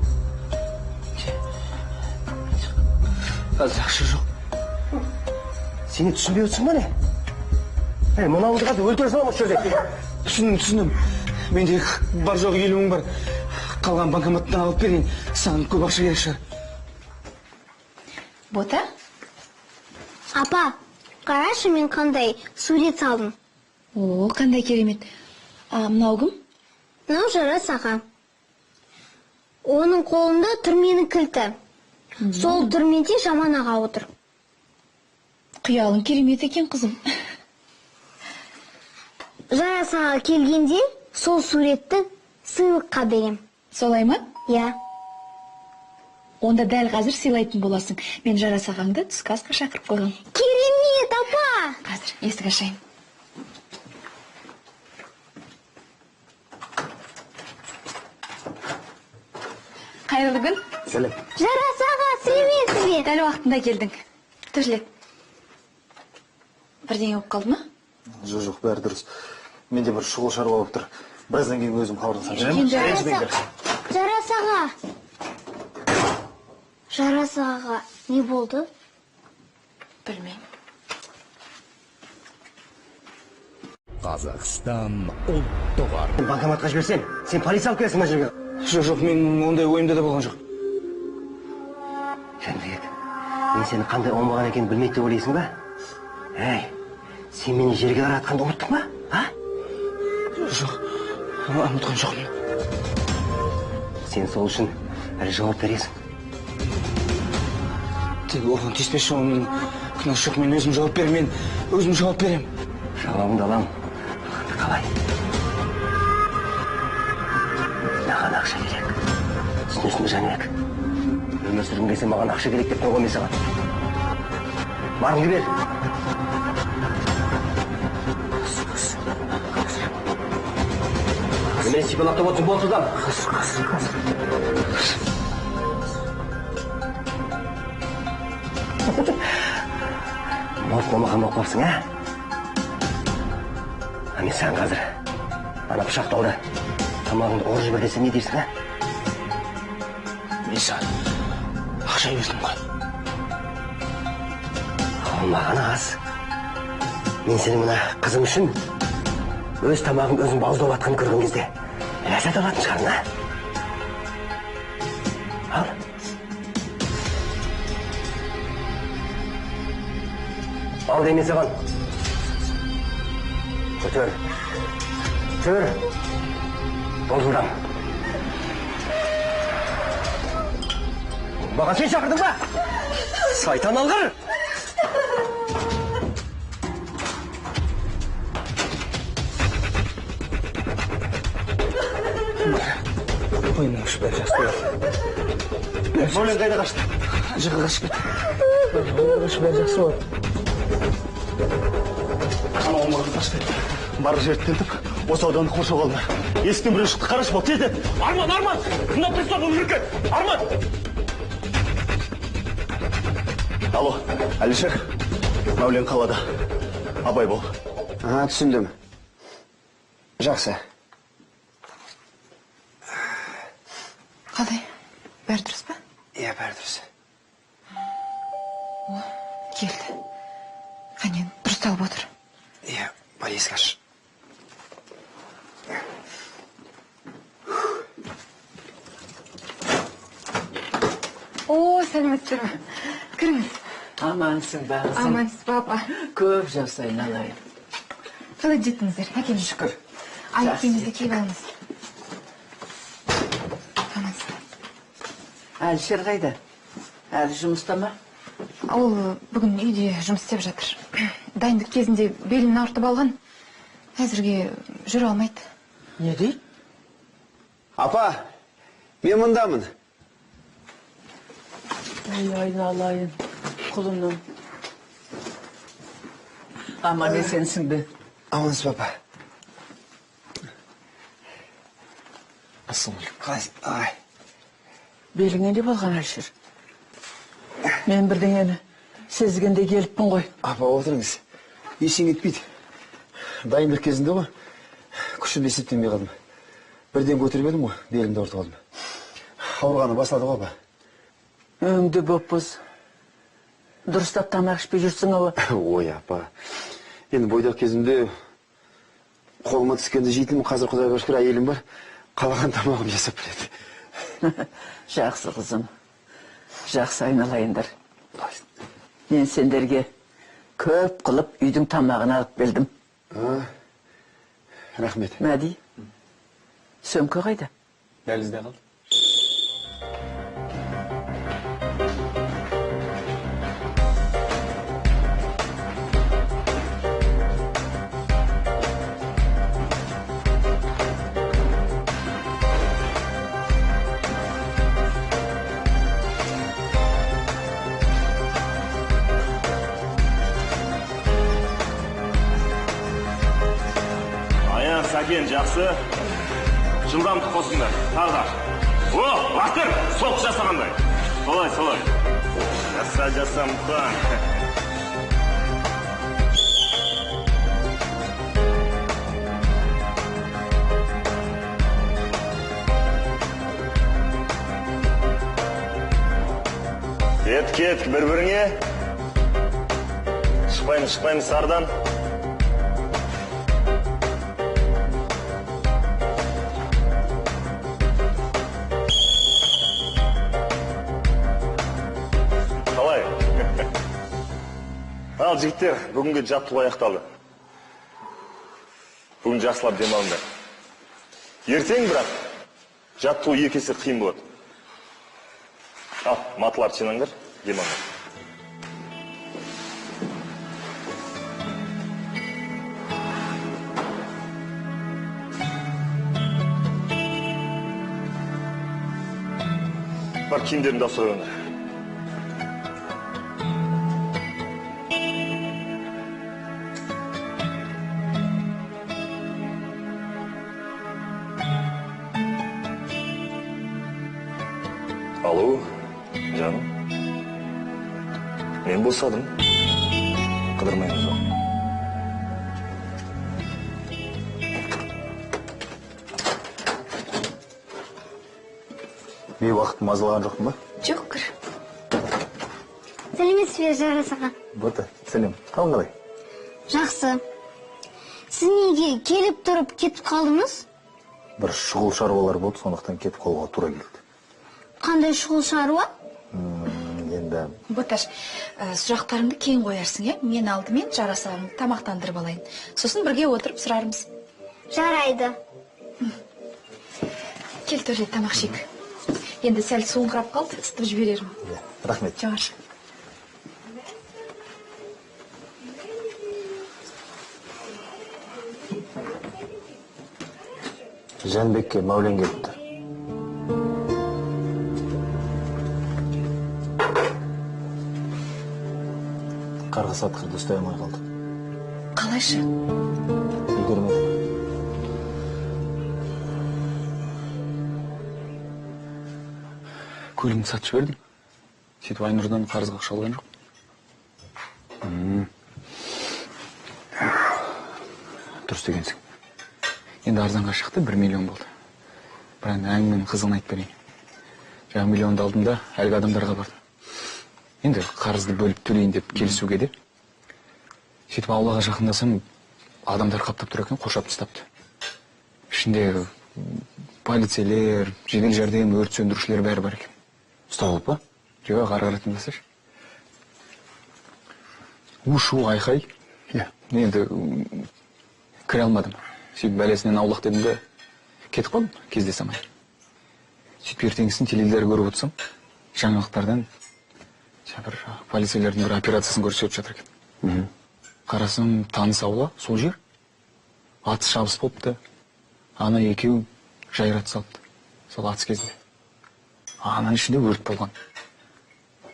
[SPEAKER 2] Қазір ақша жоқ.
[SPEAKER 6] Сені түсінбей отырсың ба не? Ей, мынауыңды қазір өлтіре саламын осы жерде.
[SPEAKER 2] Түсіндім. Менде бар жоқ 50 мың бар. Қалған банкоматтан алып берейін. Саған көп ақша керек шығар.
[SPEAKER 7] Бота?
[SPEAKER 8] Апа, қарашы мен қандай сурет салдым.
[SPEAKER 7] О, қандай керемет. А, мынау кім?
[SPEAKER 8] Мынау Жарас аға. Оның қолында түрменің кілті. Сол түрмеде Жаман аға отыр.
[SPEAKER 7] Қиялың керемет екен, қызым.
[SPEAKER 8] Жарас аға келгенде сол суретті сыйлыққа берем.
[SPEAKER 7] Солай ма?
[SPEAKER 8] Иә.
[SPEAKER 7] Онда дәл қазір сыйлайтын боласың. Мен Жарас ағаңды түскі асқа шақырып қойғам.
[SPEAKER 8] Керемет, апа!
[SPEAKER 7] Қазір есік ашайын. Қайырлы күн.
[SPEAKER 6] Сәлем.
[SPEAKER 8] Жарас аға, сәлеметсіз бе?
[SPEAKER 7] Дәл уақытында келдің. Төрлет. Бірдеңе болып қалды ма?
[SPEAKER 22] Жоқ, бәрі дұрыс. Менде бір шұғыл шаруа болып тұр. Біраздан кейін өзім хабарласамын.
[SPEAKER 8] Жарас аға. Жарас ағаға не болды?
[SPEAKER 7] Білмеймін.
[SPEAKER 13] Қазақстан ұлттық арна.
[SPEAKER 6] Банкоматқа жіберсем, сен полиция алып келесің мына жерге.
[SPEAKER 2] Жоқ, мен ондай ойымда да болған жоқ.
[SPEAKER 6] Жәнібек, мен сені қандай оңбаған екенін білмейді деп ойлайсың ба? Әй, сен мені жерге қаратқанды ұмыттың ба? А?
[SPEAKER 2] Жоқ, ұмытқан жоқпын.
[SPEAKER 6] Сен сол үшін әлі жауап бересің.
[SPEAKER 2] Тек оған тиіспеші, оның күнәсі жоқ, мен өзім жауап беремін, мен өзім жауап беремін.
[SPEAKER 6] Жауабыңды аламын. Қалай? Маған ақша керек. Түсінесің бе, Жәнібек? Өмір сүргің келсе маған ақша керек деп қойған мен саған. Барыңды бер. Немене сипалақтап отырсың, бол жылдам.
[SPEAKER 2] Қазір.
[SPEAKER 6] Морт момақан болып қалыпсың, ә? А мен саған қазір ана пышақты алды. Тамағыңды ұрып жібер десем не дейсің, ә?
[SPEAKER 2] Мен саған ақша бердім ғой.
[SPEAKER 6] Ол маған аз. Мен сенің мына қызым үшін өз тамағыңды өзің бауыздап жатқанын көрген кезде ләззат алатын шығармын, ә? Ал. Ал деймін саған. Көтер. Көтер. Бол жылдам. Маған сен шақырдың ба? Сайтан алғыр!
[SPEAKER 2] Қойыңызшы, бәрі жақсы болады.
[SPEAKER 22] Мәулен қайда қашты?
[SPEAKER 2] Жаққа қашып кетті. Қойыңызшы, бәрі жақсы болады.
[SPEAKER 22] Анау оңбағанды тастайды. Барлық жерді тінтіп, осы ауданды қоршауға алыңдар. Есіктен біреу шықты, қарашы бол, тез дет. Арман, Арман! Мына пристав өліп кет! Арман! Алло, Әлішер, Мәулен қалада. Абай бол.
[SPEAKER 15] Аха, түсіндім. Жақсы.
[SPEAKER 20] Қалай? Бәрі дұрыс па?
[SPEAKER 15] Иә, бәрі дұрыс.
[SPEAKER 20] О, келді. Қане, дұрысталып отыр.
[SPEAKER 15] Иә, бар есік аш.
[SPEAKER 20] О, сәлеметсіздер ме? Кіріңіз.
[SPEAKER 4] Амансың ба, қызым?
[SPEAKER 20] Амансыз ба, апа?
[SPEAKER 4] Көп жаса айналайын.
[SPEAKER 20] Қалай жеттіңіздер? Әкеліңіз.
[SPEAKER 4] Шүкір.
[SPEAKER 20] Аяқ киіміңізді киіп алыңыз. Амансыз.
[SPEAKER 4] Әлішер қайда? Әлі жұмыста ма?
[SPEAKER 20] Ол бүгін үйде жұмыс істеп жатыр. Дайындық кезінде белін ауыртып алған. Әзірге жүре алмайды.
[SPEAKER 4] Не дейді?
[SPEAKER 15] Апа, мен мұндамын.
[SPEAKER 4] Ой, айналайын, құлыным. Аман есенсің бе?
[SPEAKER 15] Амансыз, папа.
[SPEAKER 5] Ассалаумағалейкум.
[SPEAKER 15] Қалайсың? Ай.
[SPEAKER 4] Беліңе не болған, Әлішер? Мен бірдеңені сезгенде келіппін ғой.
[SPEAKER 15] Апа, отырыңыз. Ештеңе етпейді. Дайындық кезінде ғой, күшімді есептемей қалдым. Бірден көтеріп едім ғой, белімді ауыртып алдым. Ауырғаны басылады ғой, апа.
[SPEAKER 4] Өңді боп-боз. Дұрыстап тамақ ішпей жүрсің ау.
[SPEAKER 15] Ой, апа. Енді бойдақ кезімде қолыма түскенді жейтінмін. Қазір Құдайға шүкір, әйелім бар. Қалаған тамағым жасап береді.
[SPEAKER 4] Жақсы қызым. Жақсы айналайындар. Мен сендерге көп қылып үйдің тамағын алып келдім.
[SPEAKER 15] Рахмет.
[SPEAKER 4] Мәди, сөмке қайда?
[SPEAKER 5] Дәлізде қалды.
[SPEAKER 12] Сәкен, жақсы. Жылдамдық қосыңдар. Тағы да. О, лақтыр! Соққы жасағандай. Солай, солай. Жаса, жаса, Мұқан. Кет, кет, бір-біріңе. Шықпаймыз, шықпаймыз сарыдан. Ал, жігіттер, бүгінгі жаттығу аяқталды. Бүгін жақсылап демалыңдар. Ертең бірақ жаттығу екі есе қиын болады. Ал, маталарды жинаңдар, демалыңдар. Бар, киімдеріңді ауыстыра беріңдер. Алло, жаным. Мен босадым. Қыдырмаймыз ба?
[SPEAKER 5] Бейуақыт мазалаған жоқпын ба?
[SPEAKER 7] Жоқ, кір.
[SPEAKER 8] Сәлеметсіз бе, Жарас аға?
[SPEAKER 5] Бота, сәлем. Қалың қалай?
[SPEAKER 8] Жақсы. Сіз неге келіп тұрып кетіп қалдыңыз?
[SPEAKER 5] Бір шұғыл шаруалар болды, сондықтан кетіп қалуға тура келді.
[SPEAKER 8] Қандай шұғыл шаруа?
[SPEAKER 5] Енді...
[SPEAKER 7] Боташ, сұрақтарыңды кейін қоярсың, е? Мен алдымен Жарас ағаңды тамақтандырып алайын. Сосын бірге отырып сұрармыз.
[SPEAKER 8] Жарайды.
[SPEAKER 7] Кел, Төре, тамақ ішейік. Енді сәл суыңқырап қалды, ысытып жіберермін.
[SPEAKER 5] Рахмет.
[SPEAKER 7] Жоғары.
[SPEAKER 5] Жәнібекке Мәулен келіпті. Қарғыс атқырды ұстай алмай қалды.
[SPEAKER 7] Қалайша?
[SPEAKER 5] Үлгермедім. Көлігімді сатып жібердім. Сөйтіп Айнұрдан қарызға ақша алған жоқ. Дұрыс дегенсің. Енді арзанға шықты, 1 миллион болды. Бірақ енді әңгіменің қызығын айтып берейін. Жаңа миллионды алдым да әлгі адамдарға бардым. Енді қарызды бөліп төлейін деп келісуге де. Сөйтіп аулаға жақындасам, адамдар қаптап тұр екен, қоршап тастапты. Ішінде полицейлер, жедел жәрдем, өрт сөндірушілер бәрі бар екен.
[SPEAKER 15] Ұстап алып па?
[SPEAKER 5] Жоқ, ары қарай тыңдасайшы. У-шу, айқай.
[SPEAKER 15] Иә.
[SPEAKER 5] Енді кіре алмадым. Сөйтіп бәлесінен аулақ дедім де кетіп қалдым, кездесе алмай. Сөйтіп ертеңгісін теледидар көріп отырсам, жаңалықтардан бір полицейлердің бір операциясын көрсетіп жатыр екен. Қарасам, таныс аула, сол жер. Атыс шабыс болыпты. Ана екеуі жайрат салыпты. Сол атыс кезінде. Ананың ішінде өрт болған.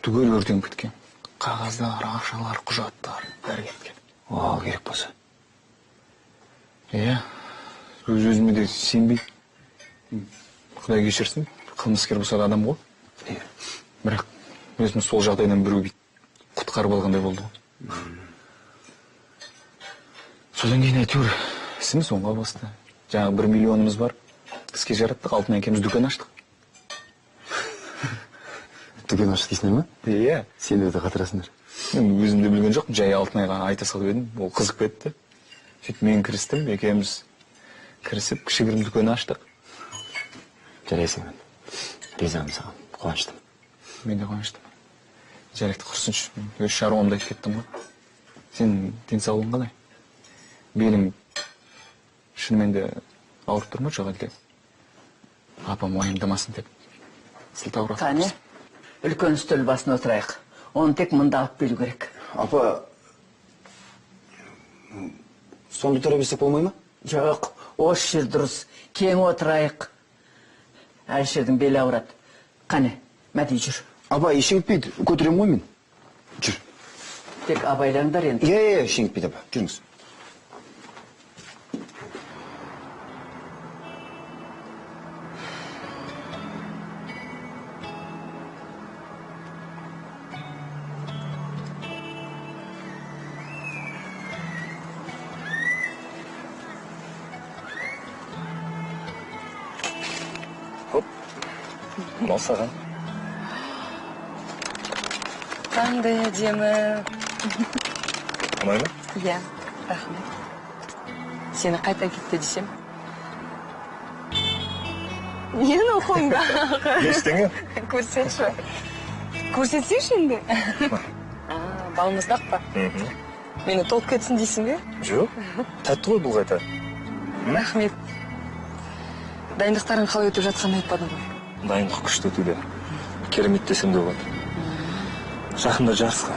[SPEAKER 5] Түгел өртеніп кеткен. Қағаздар, ақшалар, құжаттар бәрі кеткен.
[SPEAKER 15] О, керек болса.
[SPEAKER 5] Иә, өз-өзіме де сенбей. Құдай кешірсін, қылмыскер болса да адам ғой. Иә. Бірақ өзім сол жағдайдан біреу бүйтіп құтқарып алғандай болды ғой. Содан кейін әйтеуір ісіміз оңға басты. Жаңағы 1 миллионымыз бар. Іске жараттық, Алтынай екеуміз дүкен аштық.
[SPEAKER 15] Дүкен аштық дейсіңдер ма?
[SPEAKER 5] Иә.
[SPEAKER 15] Сендер де қатырасыңдар.
[SPEAKER 5] Мен өзім де білген жоқпын, жай Алтынайға айта салып едім, ол қызық кетті. Сөйтіп мен кірістім, екеуміз кірісіп кішігірім дүкен аштық.
[SPEAKER 6] Жарайсың мен. Ризамын саған, қуаныштымын.
[SPEAKER 5] Мен де қуаныштымын. Жарайды, құрсыншы, мен өз шаруамды айтып кеттім ғой. Сенің денсаулығың қалай? Белің шынымен де ауырып тұр ма, жоқ әлде апам уайымдамасын деп сылтауратып?
[SPEAKER 4] Қане, үлкен үстел басына отырайық. Оны тек мында алып келу керек.
[SPEAKER 15] Апа, сонда тұра берсек болмай ма?
[SPEAKER 4] Жоқ, осы жер дұрыс. Кең отырайық. Әлішердің белі ауырады. Қане, Мәди жүр.
[SPEAKER 15] Апа, ештеңе етпейді, көтеремін ғой мен. Жүр.
[SPEAKER 4] Тек абайлаңдар енді.
[SPEAKER 15] Иә, иә, ештеңе етпейді, апа. Жүріңіз.
[SPEAKER 12] Мынау саған.
[SPEAKER 16] Қандай әдемі.
[SPEAKER 12] Ұнай ма?
[SPEAKER 16] Иә, рахмет. Сені қайта кетті десем. Не мынау қолыңдағы?
[SPEAKER 12] Ештеңе.
[SPEAKER 16] Көрсетші. Көрсетсейші енді. Балмұздақ па? Мені толып кетсін дейсің бе?
[SPEAKER 12] Жоқ, тәтті ғой бұл қайта.
[SPEAKER 16] Рахмет. Дайындықтарың қалай өтіп жатқанын айтпадың ғой.
[SPEAKER 12] Дайындық күшті өтуде. Керемет десем де болады. Жақында жарысқа.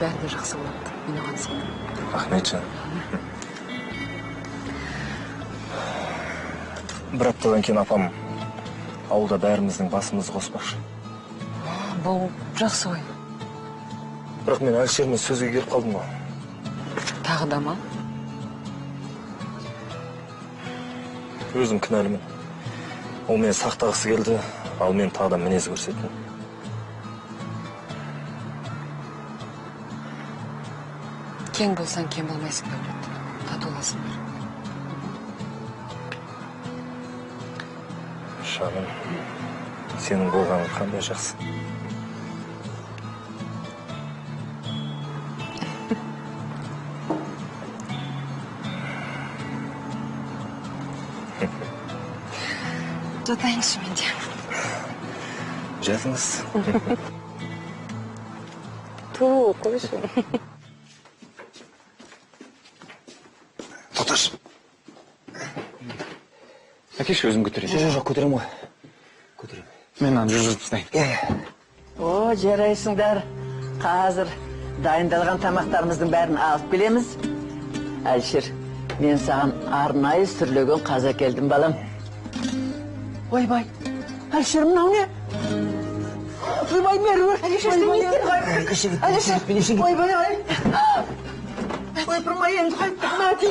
[SPEAKER 16] Бәрі де жақсы болады. Мен оған сенемін.
[SPEAKER 12] Рахмет, жаным. Бір аптадан кейін апам ауылда бәріміздің басымызды қоспақшы.
[SPEAKER 16] Бұл жақсы ғой.
[SPEAKER 12] Бірақ мен Әлішермен сөзге келіп қалдым ғой.
[SPEAKER 16] Тағы да ма?
[SPEAKER 12] Өзім кінәлімін. Ол мені сақтағысы келді, ал мен тағы да мінез көрсеттім.
[SPEAKER 16] Кең болсаң, кем болмайсың, Дәулет. Татуласыңдар.
[SPEAKER 12] Жаным, сенің болғаның қандай жақсы.
[SPEAKER 16] Жатайыншы менде.
[SPEAKER 12] Жатыңыз.
[SPEAKER 16] Ту, қойшы.
[SPEAKER 15] Тоқташы.
[SPEAKER 5] Әкеші, өзім көтерейін.
[SPEAKER 15] Жоқ, жоқ, көтеремін ғой. Көтеремін.
[SPEAKER 5] Мен мынаны жүргізіп тастайын.
[SPEAKER 15] Иә, иә.
[SPEAKER 4] О, жарайсыңдар. Қазір дайындалған тамақтарымыздың бәрін алып келеміз. Әлішер, мен саған арнайы сүрлеген қаз әкелдім, балам. Ойбай, Әлішер, мынау не? Ойбай, Меруерт.
[SPEAKER 14] Әлішер, сен не істедің?
[SPEAKER 4] Әлішер, ойбай, ай. Ойпырмай, енді қайттық, Мәди.